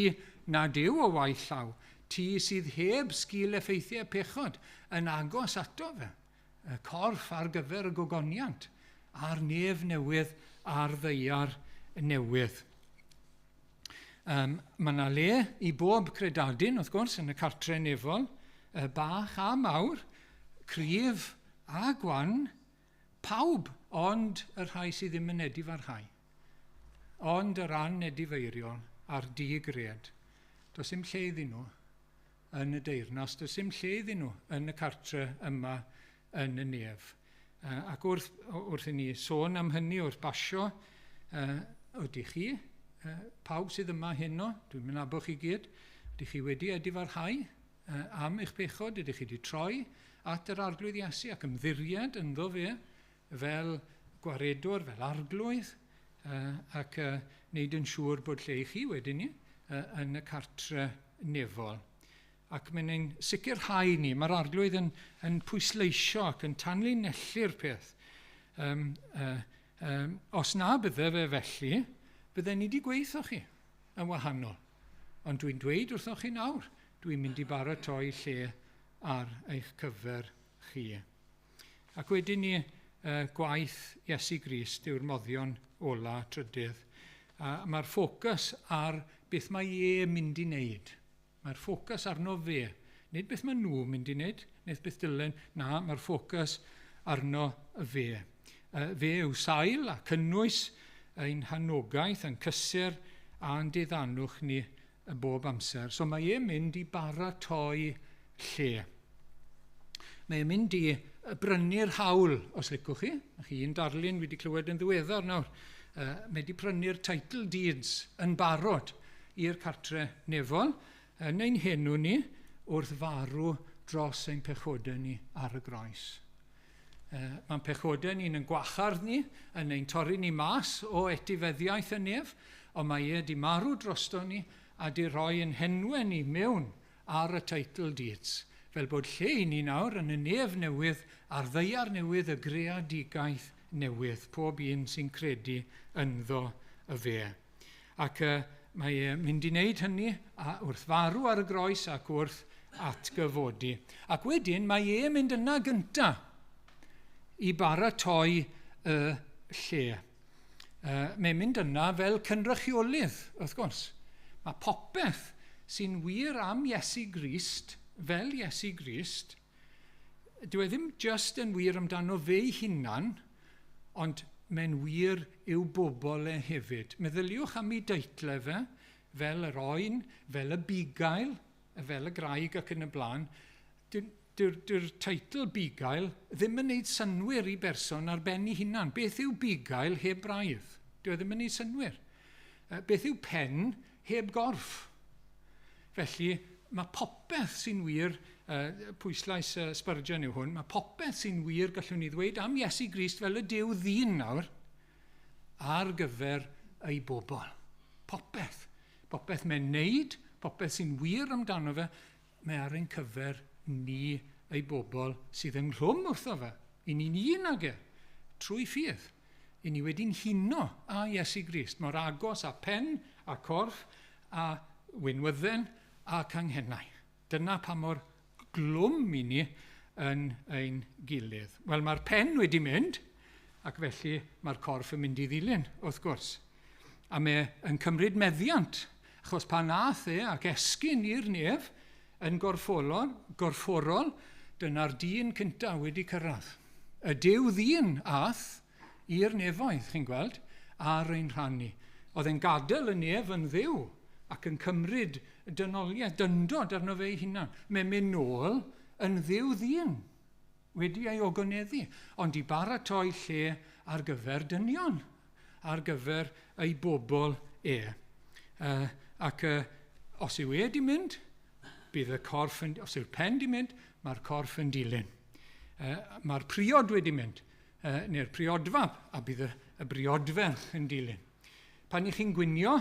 nad yw o waith llaw, tŷ sydd heb sgil effeithiau pechod yn agos ato fe. Y corff ar gyfer y gogoniant, a'r nef newydd a'r ddaear newydd. Mae yna le i bob credadun, wrth gwrs, yn y cartre nefol, bach a mawr, cryf a gwan, pawb ond y rhai sydd ddim yn edifarhau. Ond yr anedifeiriol a'r digred. Does dim lle iddyn nhw yn y deyrnas, does dim lle iddyn nhw yn y cartre yma yn y nef. Ac wrth i ni sôn am hynny, wrth basio, ydych chi, pawb sydd yma heno, dwi'n mynd nabod chi gyd, ydych chi wedi edifarhau am eich pechod, ydych chi wedi troi at yr Arglwydd Iesu ac ymddiried ynddo fe fel gwaredwr, fel arglwydd, ac wneud yn siŵr bod lle i chi wedyn ni yn y cartre nefol. Ac mae'n ein sicrhau ni, mae'r Arglwydd yn pwysleisio ac yn tanlinellu'r peth. Os na bydde fe felly, bydden ni wedi gweithio chi yn wahanol. Ond dwi'n dweud wrthoch chi nawr, dwi'n mynd i baratoi lle ar eich cyfer chi. Ac wedyn ni gwaith Iesu Grist yw'r moddion ola trydydd. A mae'r ffocws ar beth mae e mynd i wneud. Mae'r ffocws arno fe. Nid beth mae nhw'n mynd i wneud, nid beth dylen. Na, mae'r ffocws arno fe. Fe yw sail a cynnwys ein hanogaeth, ein cysur a'n diddanwch ni y bob amser. So mae e'n mynd i baratoi lle. Mae e'n mynd i brynu'r hawl, os licwch chi. Chi un darlun wedi clywed yn ddiweddar nawr. Mae wedi prynu'r title deeds yn barod i'r cartre nefol yn ein henw ni wrth farw dros ein pechodau ni ar y groes. Mae'n pechodau ni'n yn gwachardd ni, yn ein torri ni mas o etifeddiaeth y nef, ond mae e wedi marw drosto ni a di roi yn henwau ni mewn ar y title deeds, fel bod lle i ni nawr yn y nef newydd a'r ddaear newydd, y greadigaeth newydd, pob un sy'n credu ynddo y fe. Ac mae e'n mynd i wneud hynny a wrth farw ar y groes ac wrth atgyfodi. Ac wedyn mae e'n mynd yna gynta i baratoi y lle. Mae'n mynd yna fel cynrychiolydd, wrth gwrs. Mae popeth sy'n wir am Iesu Grist, fel Iesu Grist, dyw e ddim just yn wir amdano fe'i hunan, ond mae'n wir i'w bobl e hefyd. Meddyliwch am ei deitlau fe, fel yr oen, fel y bugail, fel y graig ac yn y blaen. Dyw'r teitl bugail ddim yn gwneud synwyr i berson ar ben ei hunan. Beth yw bugail heb braidd? Dyw e ddim yn gwneud synwyr. Beth yw pen heb gorff? Felly, mae popeth sy'n wir, pwyslais Spurgeon yw hwn, mae popeth sy'n wir gallwn ni ddweud am Iesu Grist fel y Duw ddyn nawr ar gyfer ei bobl. Popeth. Popeth mae'n neud, popeth sy'n wir amdano fe, mae ar ein cyfer ni ei bobl sydd ynghlwm wrtho fe. I ni'n un ag e, trwy ffydd. I ni wedi'n huno â Iesu Grist, mor agos â pen a corff a winwydden a canghennau. Dyna pa mor glwm i ni yn ein gilydd. Wel, mae'r pen wedi mynd, ac felly mae'r corff yn mynd i ddilyn, wrth gwrs. A mae yn cymryd meddiant, achos pan ath e ac esgyn i'r nef yn gorfforol, dyna'r dyn cyntaf wedi cyrraedd. Y Duw ddyn ath i'r nefoedd, chi'n gweld, ar ein rhan ni. Oedd e'n gadael y nef yn ddiw ac yn cymryd dynoliaeth, dyndod arno fe ei hunan. Mae'n mynd nôl yn ddiw ddyn, wedi ei ogoneddu, ond i baratoi lle ar gyfer dynion, ar gyfer ei bobl e. Ac os yw e di mynd, bydd y corff yn, os yw'r pen di mynd, mae'r corff yn dilyn. Mae'r priod wedi mynd, neu'r priodfab, a bydd y briodferch yn dilyn. Pan i chi'n gwinio,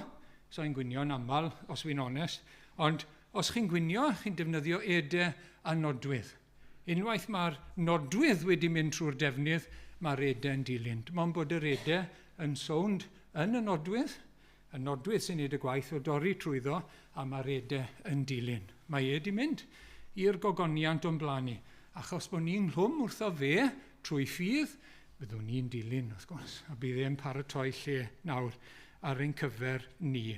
so i'n gwinio'n aml, os wy'n onest, ond os chi'n gwinio, chi'n defnyddio edau a nodwydd. Unwaith mae'r nodwydd wedi mynd trwy'r defnydd, mae'r edau yn dilyn. Dim ond bod yr edau yn sownd yn y nodwydd sy'n gwneud y gwaith o dorri trwyddo, a mae'r edau yn dilyn. Mae e wedi mynd i'r gogoniant o'n blaen ni, achos bod ni'n nghlwm wrtho fe trwy ffydd, byddwn ni'n dilyn, wrth gwrs, a bydd e'n paratoi lle nawr ar ein cyfer ni.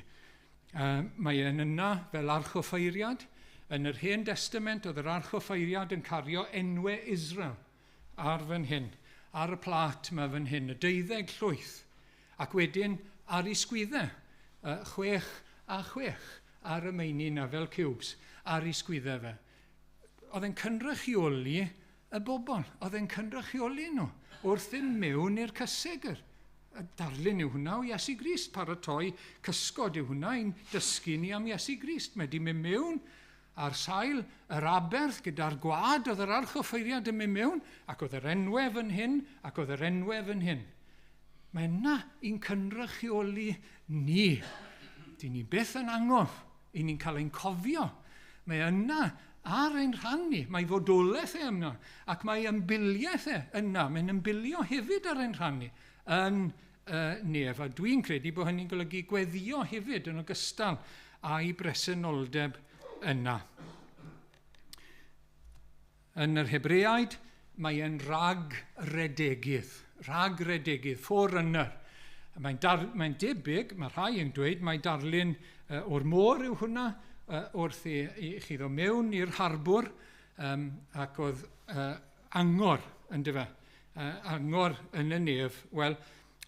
Mae e'n yna fel archoffeiriad. Yn yr Hen Testament oedd yr archoffeiriad yn cario enwau Israel ar fan hyn, ar y plat mae fan hyn, y 12 llwyth, ac wedyn ar ei sgwyddau, 6 a 6 ar y meini na fel cubes, ar ei sgwyddau fe. Oedd e'n cynrychioli y bobl, oedd e'n cynrychioli nhw wrth ddim mewn i'r cysegr. Y darlun yw hwnna o Iesu Grist, paratoi cysgod yw hwnna i'n dysgu ni am Iesu Grist. Mae di mynd mewn ar sail yr aberth gyda'r gwad oedd yr archoffeiriad yn mynd mewn, ac oedd yr enwau fan hyn, ac oedd yr enwau fan hyn. Mae yna i'n cynrychioli ni. Dyn ni byth yn angof, i ni'n cael ein cofio. Mae yna ar ein rhan ni, mae fodolaeth e yna, ac mae ymbiliaeth e yna, mae'n ymbilio hefyd ar ein rhan ni yn nef. A dwi'n credu bod hynny'n golygu gweddio hefyd yn ogystal â'i bresenoldeb yna. Yn yr Hebreaid, mae e'n ragredegydd, forerunner. Mae'n debyg, mae rhai yn dweud, mae darlun o'r môr yw hwnna, wrth i chi ddod mewn i'r harbwr, ac oedd angor, yndyfe, angor yn y nef. Wel,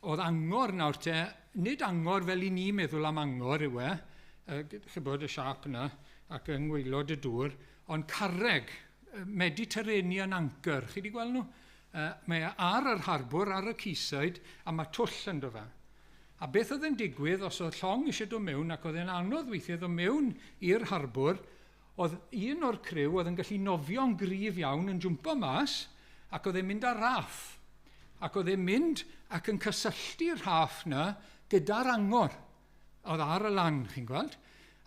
oedd angor nawr te, nid angor fel i ni meddwl am angor yw e, chybod y siâp yna, ac yng ngwaelod y dŵr, ond carreg, Mediterranean anchor, chi wedi gweld nhw? Mae e ar yr harbwr, ar y quayside, a mae twll ynddo fe. A beth oedd yn digwydd os oedd llong eisiau dod mewn, ac oedd e'n anodd weithiau ddod mewn i'r harbwr, oedd un o'r criw oedd yn gallu nofio'n gryf iawn yn jwmpo mas, ac oedd e'n mynd ar raff. Ac oedd e'n mynd ac yn cysylltu'r raff na gyda'r angor. Oedd ar y lan, chi'n gweld.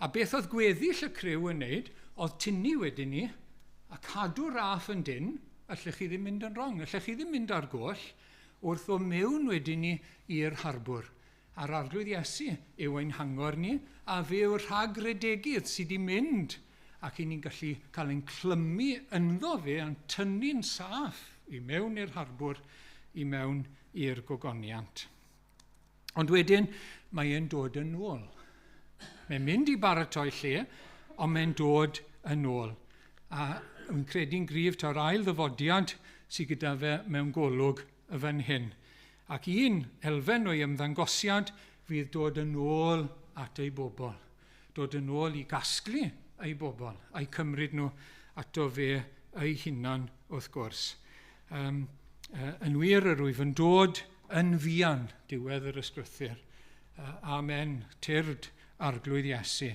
A beth oedd gweddill y criw yn wneud, oedd tynnu wedyn ni, a cadw'r raff yn dyn, allech chi ddim mynd yn wrong, allech chi ddim mynd ar goll, wrth o mewn wedyn ni i'r harbwr. A'r Arglwydd Iesu yw ein hangor ni, a fe yw'r rhagredegydd sydd wedi mynd, ac i ni'n gallu cael ein clymu ynddo fe a'n tynnu'n saff i mewn i'r harbwr, i mewn i'r gogoniant. Ond wedyn, mae e'n dod yn ôl. Mae'n mynd i baratoi lle, ond mae'n dod yn ôl. A wy'n credu'n gryf taw'r ail ddyfodiad sydd gyda fe mewn golwg y fan hyn. Ac un elfen o'i ymddangosiad fydd dod yn ôl at ei bobl. Dod yn ôl i gasglu ei bobl, a'i cymryd nhw ato fe ei hunan wrth gwrs. Yn wir, yr wyf yn dod yn fuan, diwedd yr ysgrythur. Amen, tyrd Arglwydd Iesu.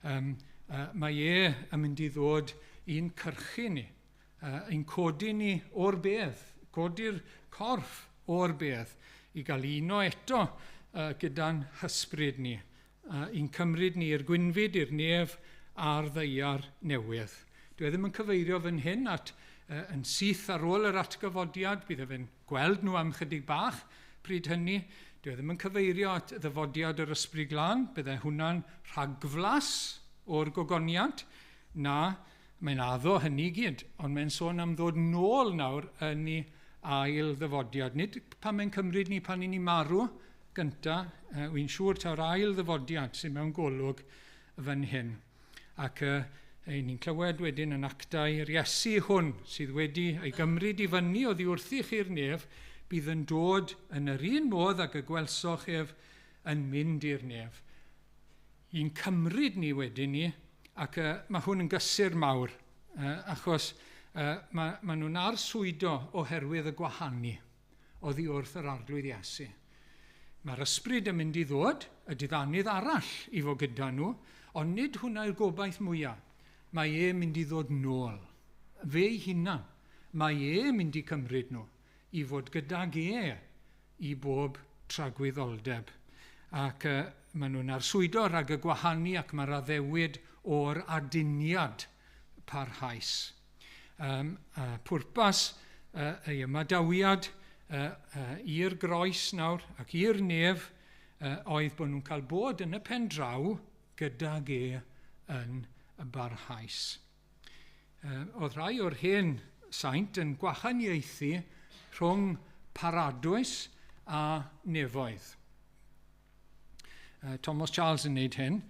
Mae e yn mynd i ddod i'n cyrchu ni, i'n codi ni o'r bedd, codi'r corff o'r bedd, i gael uno eto gyda'n hysbryd ni, i'n cymryd ni i'r gwynfyd, i'r nef a'r ddaear newydd. Dwi ddim yn cyfeirio fan hyn at yn syth ar ôl yr atgyfodiad, bydd e'n gweld nhw am chydig bach pryd hynny. Dwi ddim yn cyfeirio at ddyfodiad yr Ysbryd Glân, bydde hwnna'n rhagflas o'r gogoniant. Na, mae'n addo hynny gyd, ond mae'n sôn am ddod nôl nawr yn ei ail ddyfodiad. Nid pan mae'n cymryd ni pan i ni marw gynta, wy'n siŵr taw'r ail ddyfodiad sydd mewn golwg fan hyn. Ac ni'n clywed wedyn yn Actau yr Iesu hwn sydd wedi ei gymryd i fyny oddi wrthych i'r nef, bydd yn dod yn yr un modd ag y gwelsoch ef yn mynd i'r nef. I'n cymryd ni wedyn ni, ac mae hwn yn gysur mawr, achos mae nhw'n arswydo oherwydd y gwahanu oddi wrth yr Arglwydd Iesu. Mae'r ysbryd yn mynd i ddod, y diddanydd arall i fod gyda nhw, ond nid hwnna yw'r gobaith mwyaf. Mae e'n mynd i ddod nôl. Fe ei hunan, mae e'n mynd i cymryd nhw i fod gydag e i bob tragwyddoldeb. Ac maen nhw'n arswydo rhag y gwahanu ac mae'r addewid o'r aduniad parhaus. Pwrpas ei ymadawiad i'r groes nawr ac i'r nef oedd bod nhw'n cael bod yn y pen draw gydag e yn y barhaus. Oedd rhai o'r hen saint yn gwahaniaethu rhwng paradwys a nefoedd. Thomas Charles yn wneud hyn,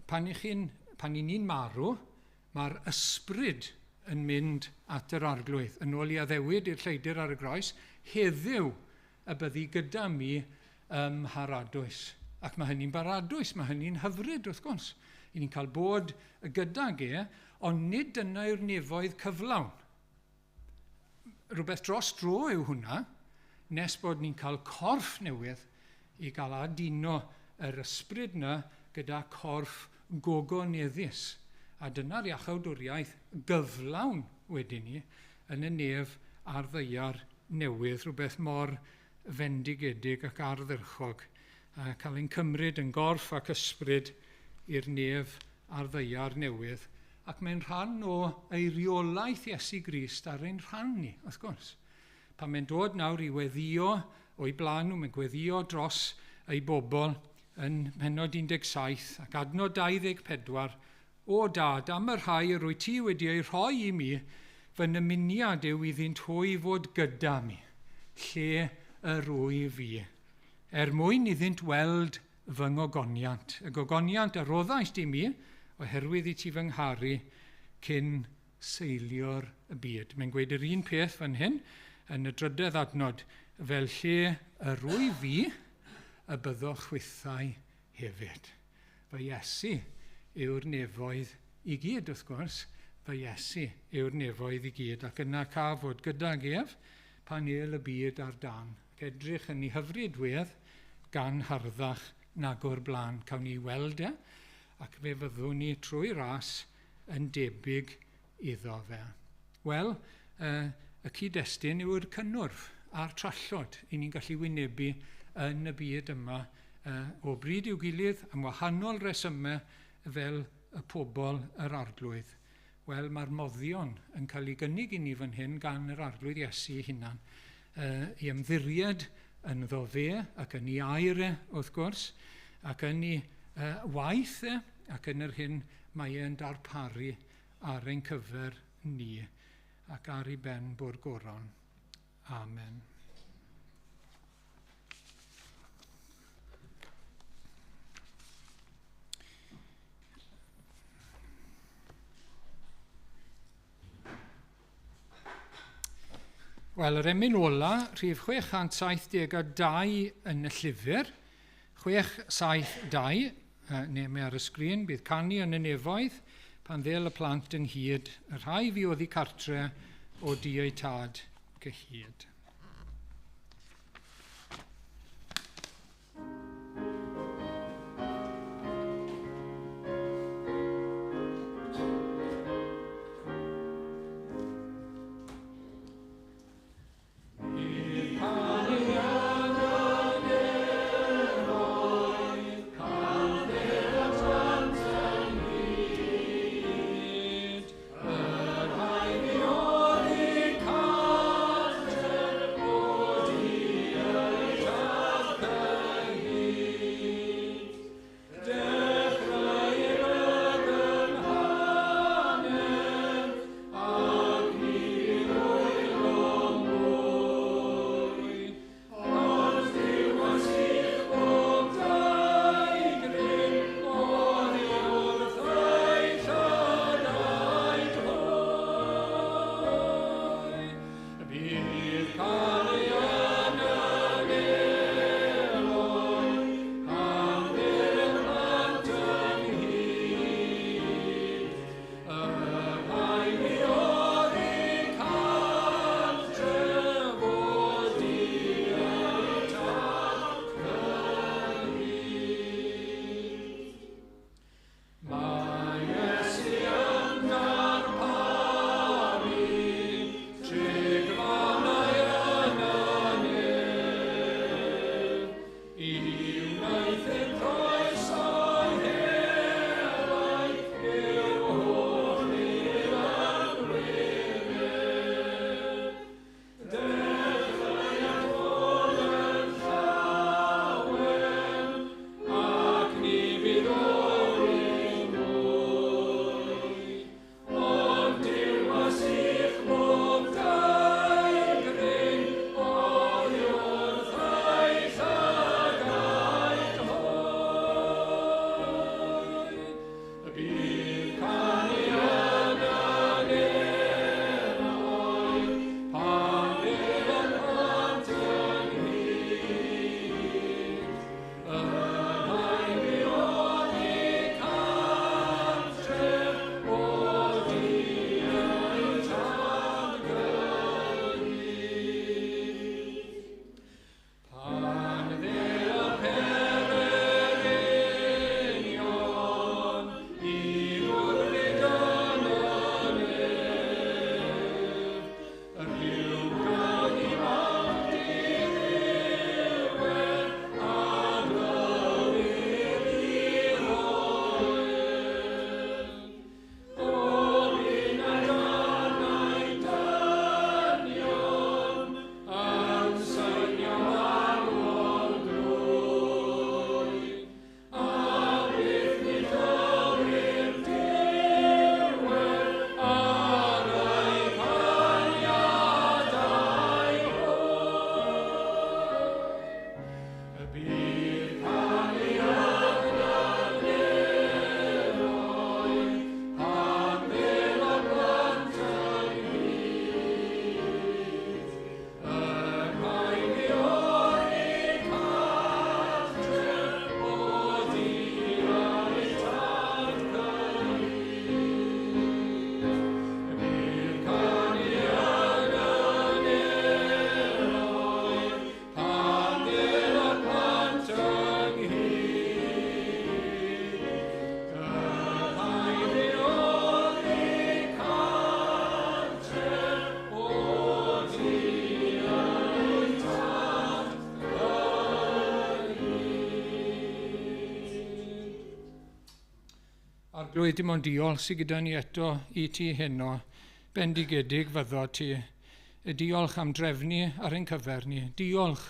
pan i ni'n marw, mae'r ysbryd yn mynd at yr Arglwydd. Yn ôl i addewid i'r lleidr ar y groes, heddiw y byddi gyda mi ym mharadwys. Ac mae hynny'n baradwys, mae hynny'n hyfryd wrth gwrs. I ni'n cael bod gydag e, ond nid dyna yw'r nefoedd cyflawn. Rhywbeth dros dro yw hwnna, nes bod ni'n cael corff newydd i gael aduno yr ysbryd yna gyda corff gogoneddus. A dyna'r iachawdwriaeth gyflawn wedyn ni yn y nef a'r ddaear newydd, rhywbeth mor fendigedig ac ardderchog, a cael ein cymryd yn gorff ac ysbryd i'r nef a'r ddaear newydd. Ac mae'n rhan o eiriolaeth Iesu Grist ar ein rhan ni, wrth gwrs. Pan mae'n dod nawr i weddio o'i blaen nhw, mae'n gweddio dros ei bobl yn pennod 17 ac adnod 24, O dad, am y rhai yr wyt ti wedi eu rhoi i mi, fy nymuniad yw iddynt hwy fod gyda mi, lle yr wyf fi, er mwyn iddynt weld fy ngogoniant. Y gogoniant a roddaist i mi, oherwydd i ti fy ngharu cyn seilio'r byd. Mae'n gweud yr un peth fan hyn yn y drydedd adnod, fel lle yr wyf fi, y byddwch chwithau hefyd. Fy Iesu yw'r nefoedd i gyd, wrth gwrs, fy Iesu yw'r nefoedd i gyd, ac yna caf fod gydag ef pan êl y byd ar dan, ac edrych yn ei hyfryd wedd gan harddach nag o'r blaen. Cawn ni weld e, ac fe fyddwn ni trwy ras yn debyg iddo fe. Wel, y cyd-destun yw'r cynnwrf a'r trallod i ni'n gallu wynebu yn y byd yma o bryd i'w gilydd am wahanol resymau fel y pobl yr arglwydd. Wel, mae'r moddion yn cael ei gynnig i ni fan hyn gan yr arglwydd Iesu ei hunan. I ymddiried ynddo fe ac yn ei air e, wrth gwrs, ac yn ei waith e, ac yn yr hyn mae e'n darparu ar ein cyfer ni ac ar ei ben bo'r goron. Amen. Wel, yr emyn ola, rhif 672 yn y llyfr, 672, neu mae ar y sgrin, bydd canu yn y nefoedd, pan ddel y plant ynghyd, y rhai fi oddi cartre o du eu tad cyhyd. Arglwydd, dim ond diolch sydd gyda ni eto i ti heno. Bendigedig fyddo ti. Y diolch am drefnu ar ein cyfer ni. Diolch,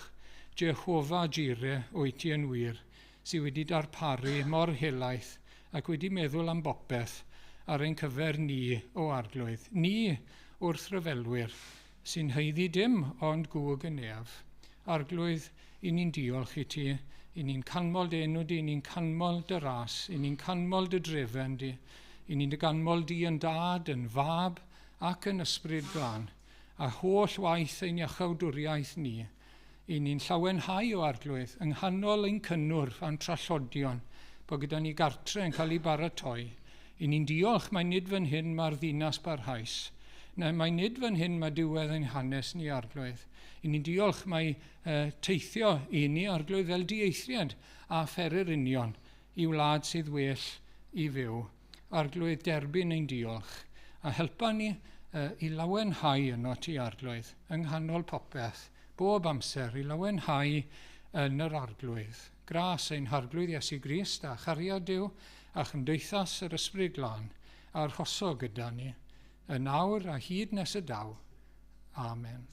Jehofa Jireh, wyt ti yn wir, sydd wedi darparu mor helaeth ac wedi meddwl am bopeth ar ein cyfer ni o Arglwydd. Ni wrth ryfelwyr sy'n haeddu dim ond gwg y nef. Arglwydd, i ni'n diolch i ti, i ni'n canmol dy enw di, i ni'n canmol dy ras, i ni'n canmol dy drefen di, i ni'n dy ganmol di yn dad, yn fab ac yn ysbryd glân, a holl waith ein iachawdwriaeth ni, i ni'n llawenhau o Arglwydd yng nghanol ein cynnwrf a'n trallodion, bod gyda ni gartre yn cael ei baratoi. I ni'n diolch mai nid fan hyn mae'r ddinas barhaus, na mai nid fan hyn mae diwedd ein hanes ni, Arglwydd. I ni'n diolch mai teithio i ni, Arglwydd, fel dieithriad a phererinion i wlad sydd well i fyw. Arglwydd, derbyn ein diolch a helpa ni i lawenhau yno ti, Arglwydd, yng nghanol popeth, bob amser i lawenhau yn yr Arglwydd. Gras ein Harglwydd Iesu Grist a chariad Duw a chymdeithas yr Ysbryd Glân arhoso gyda ni, yn awr a hyd nes y daw. Amen.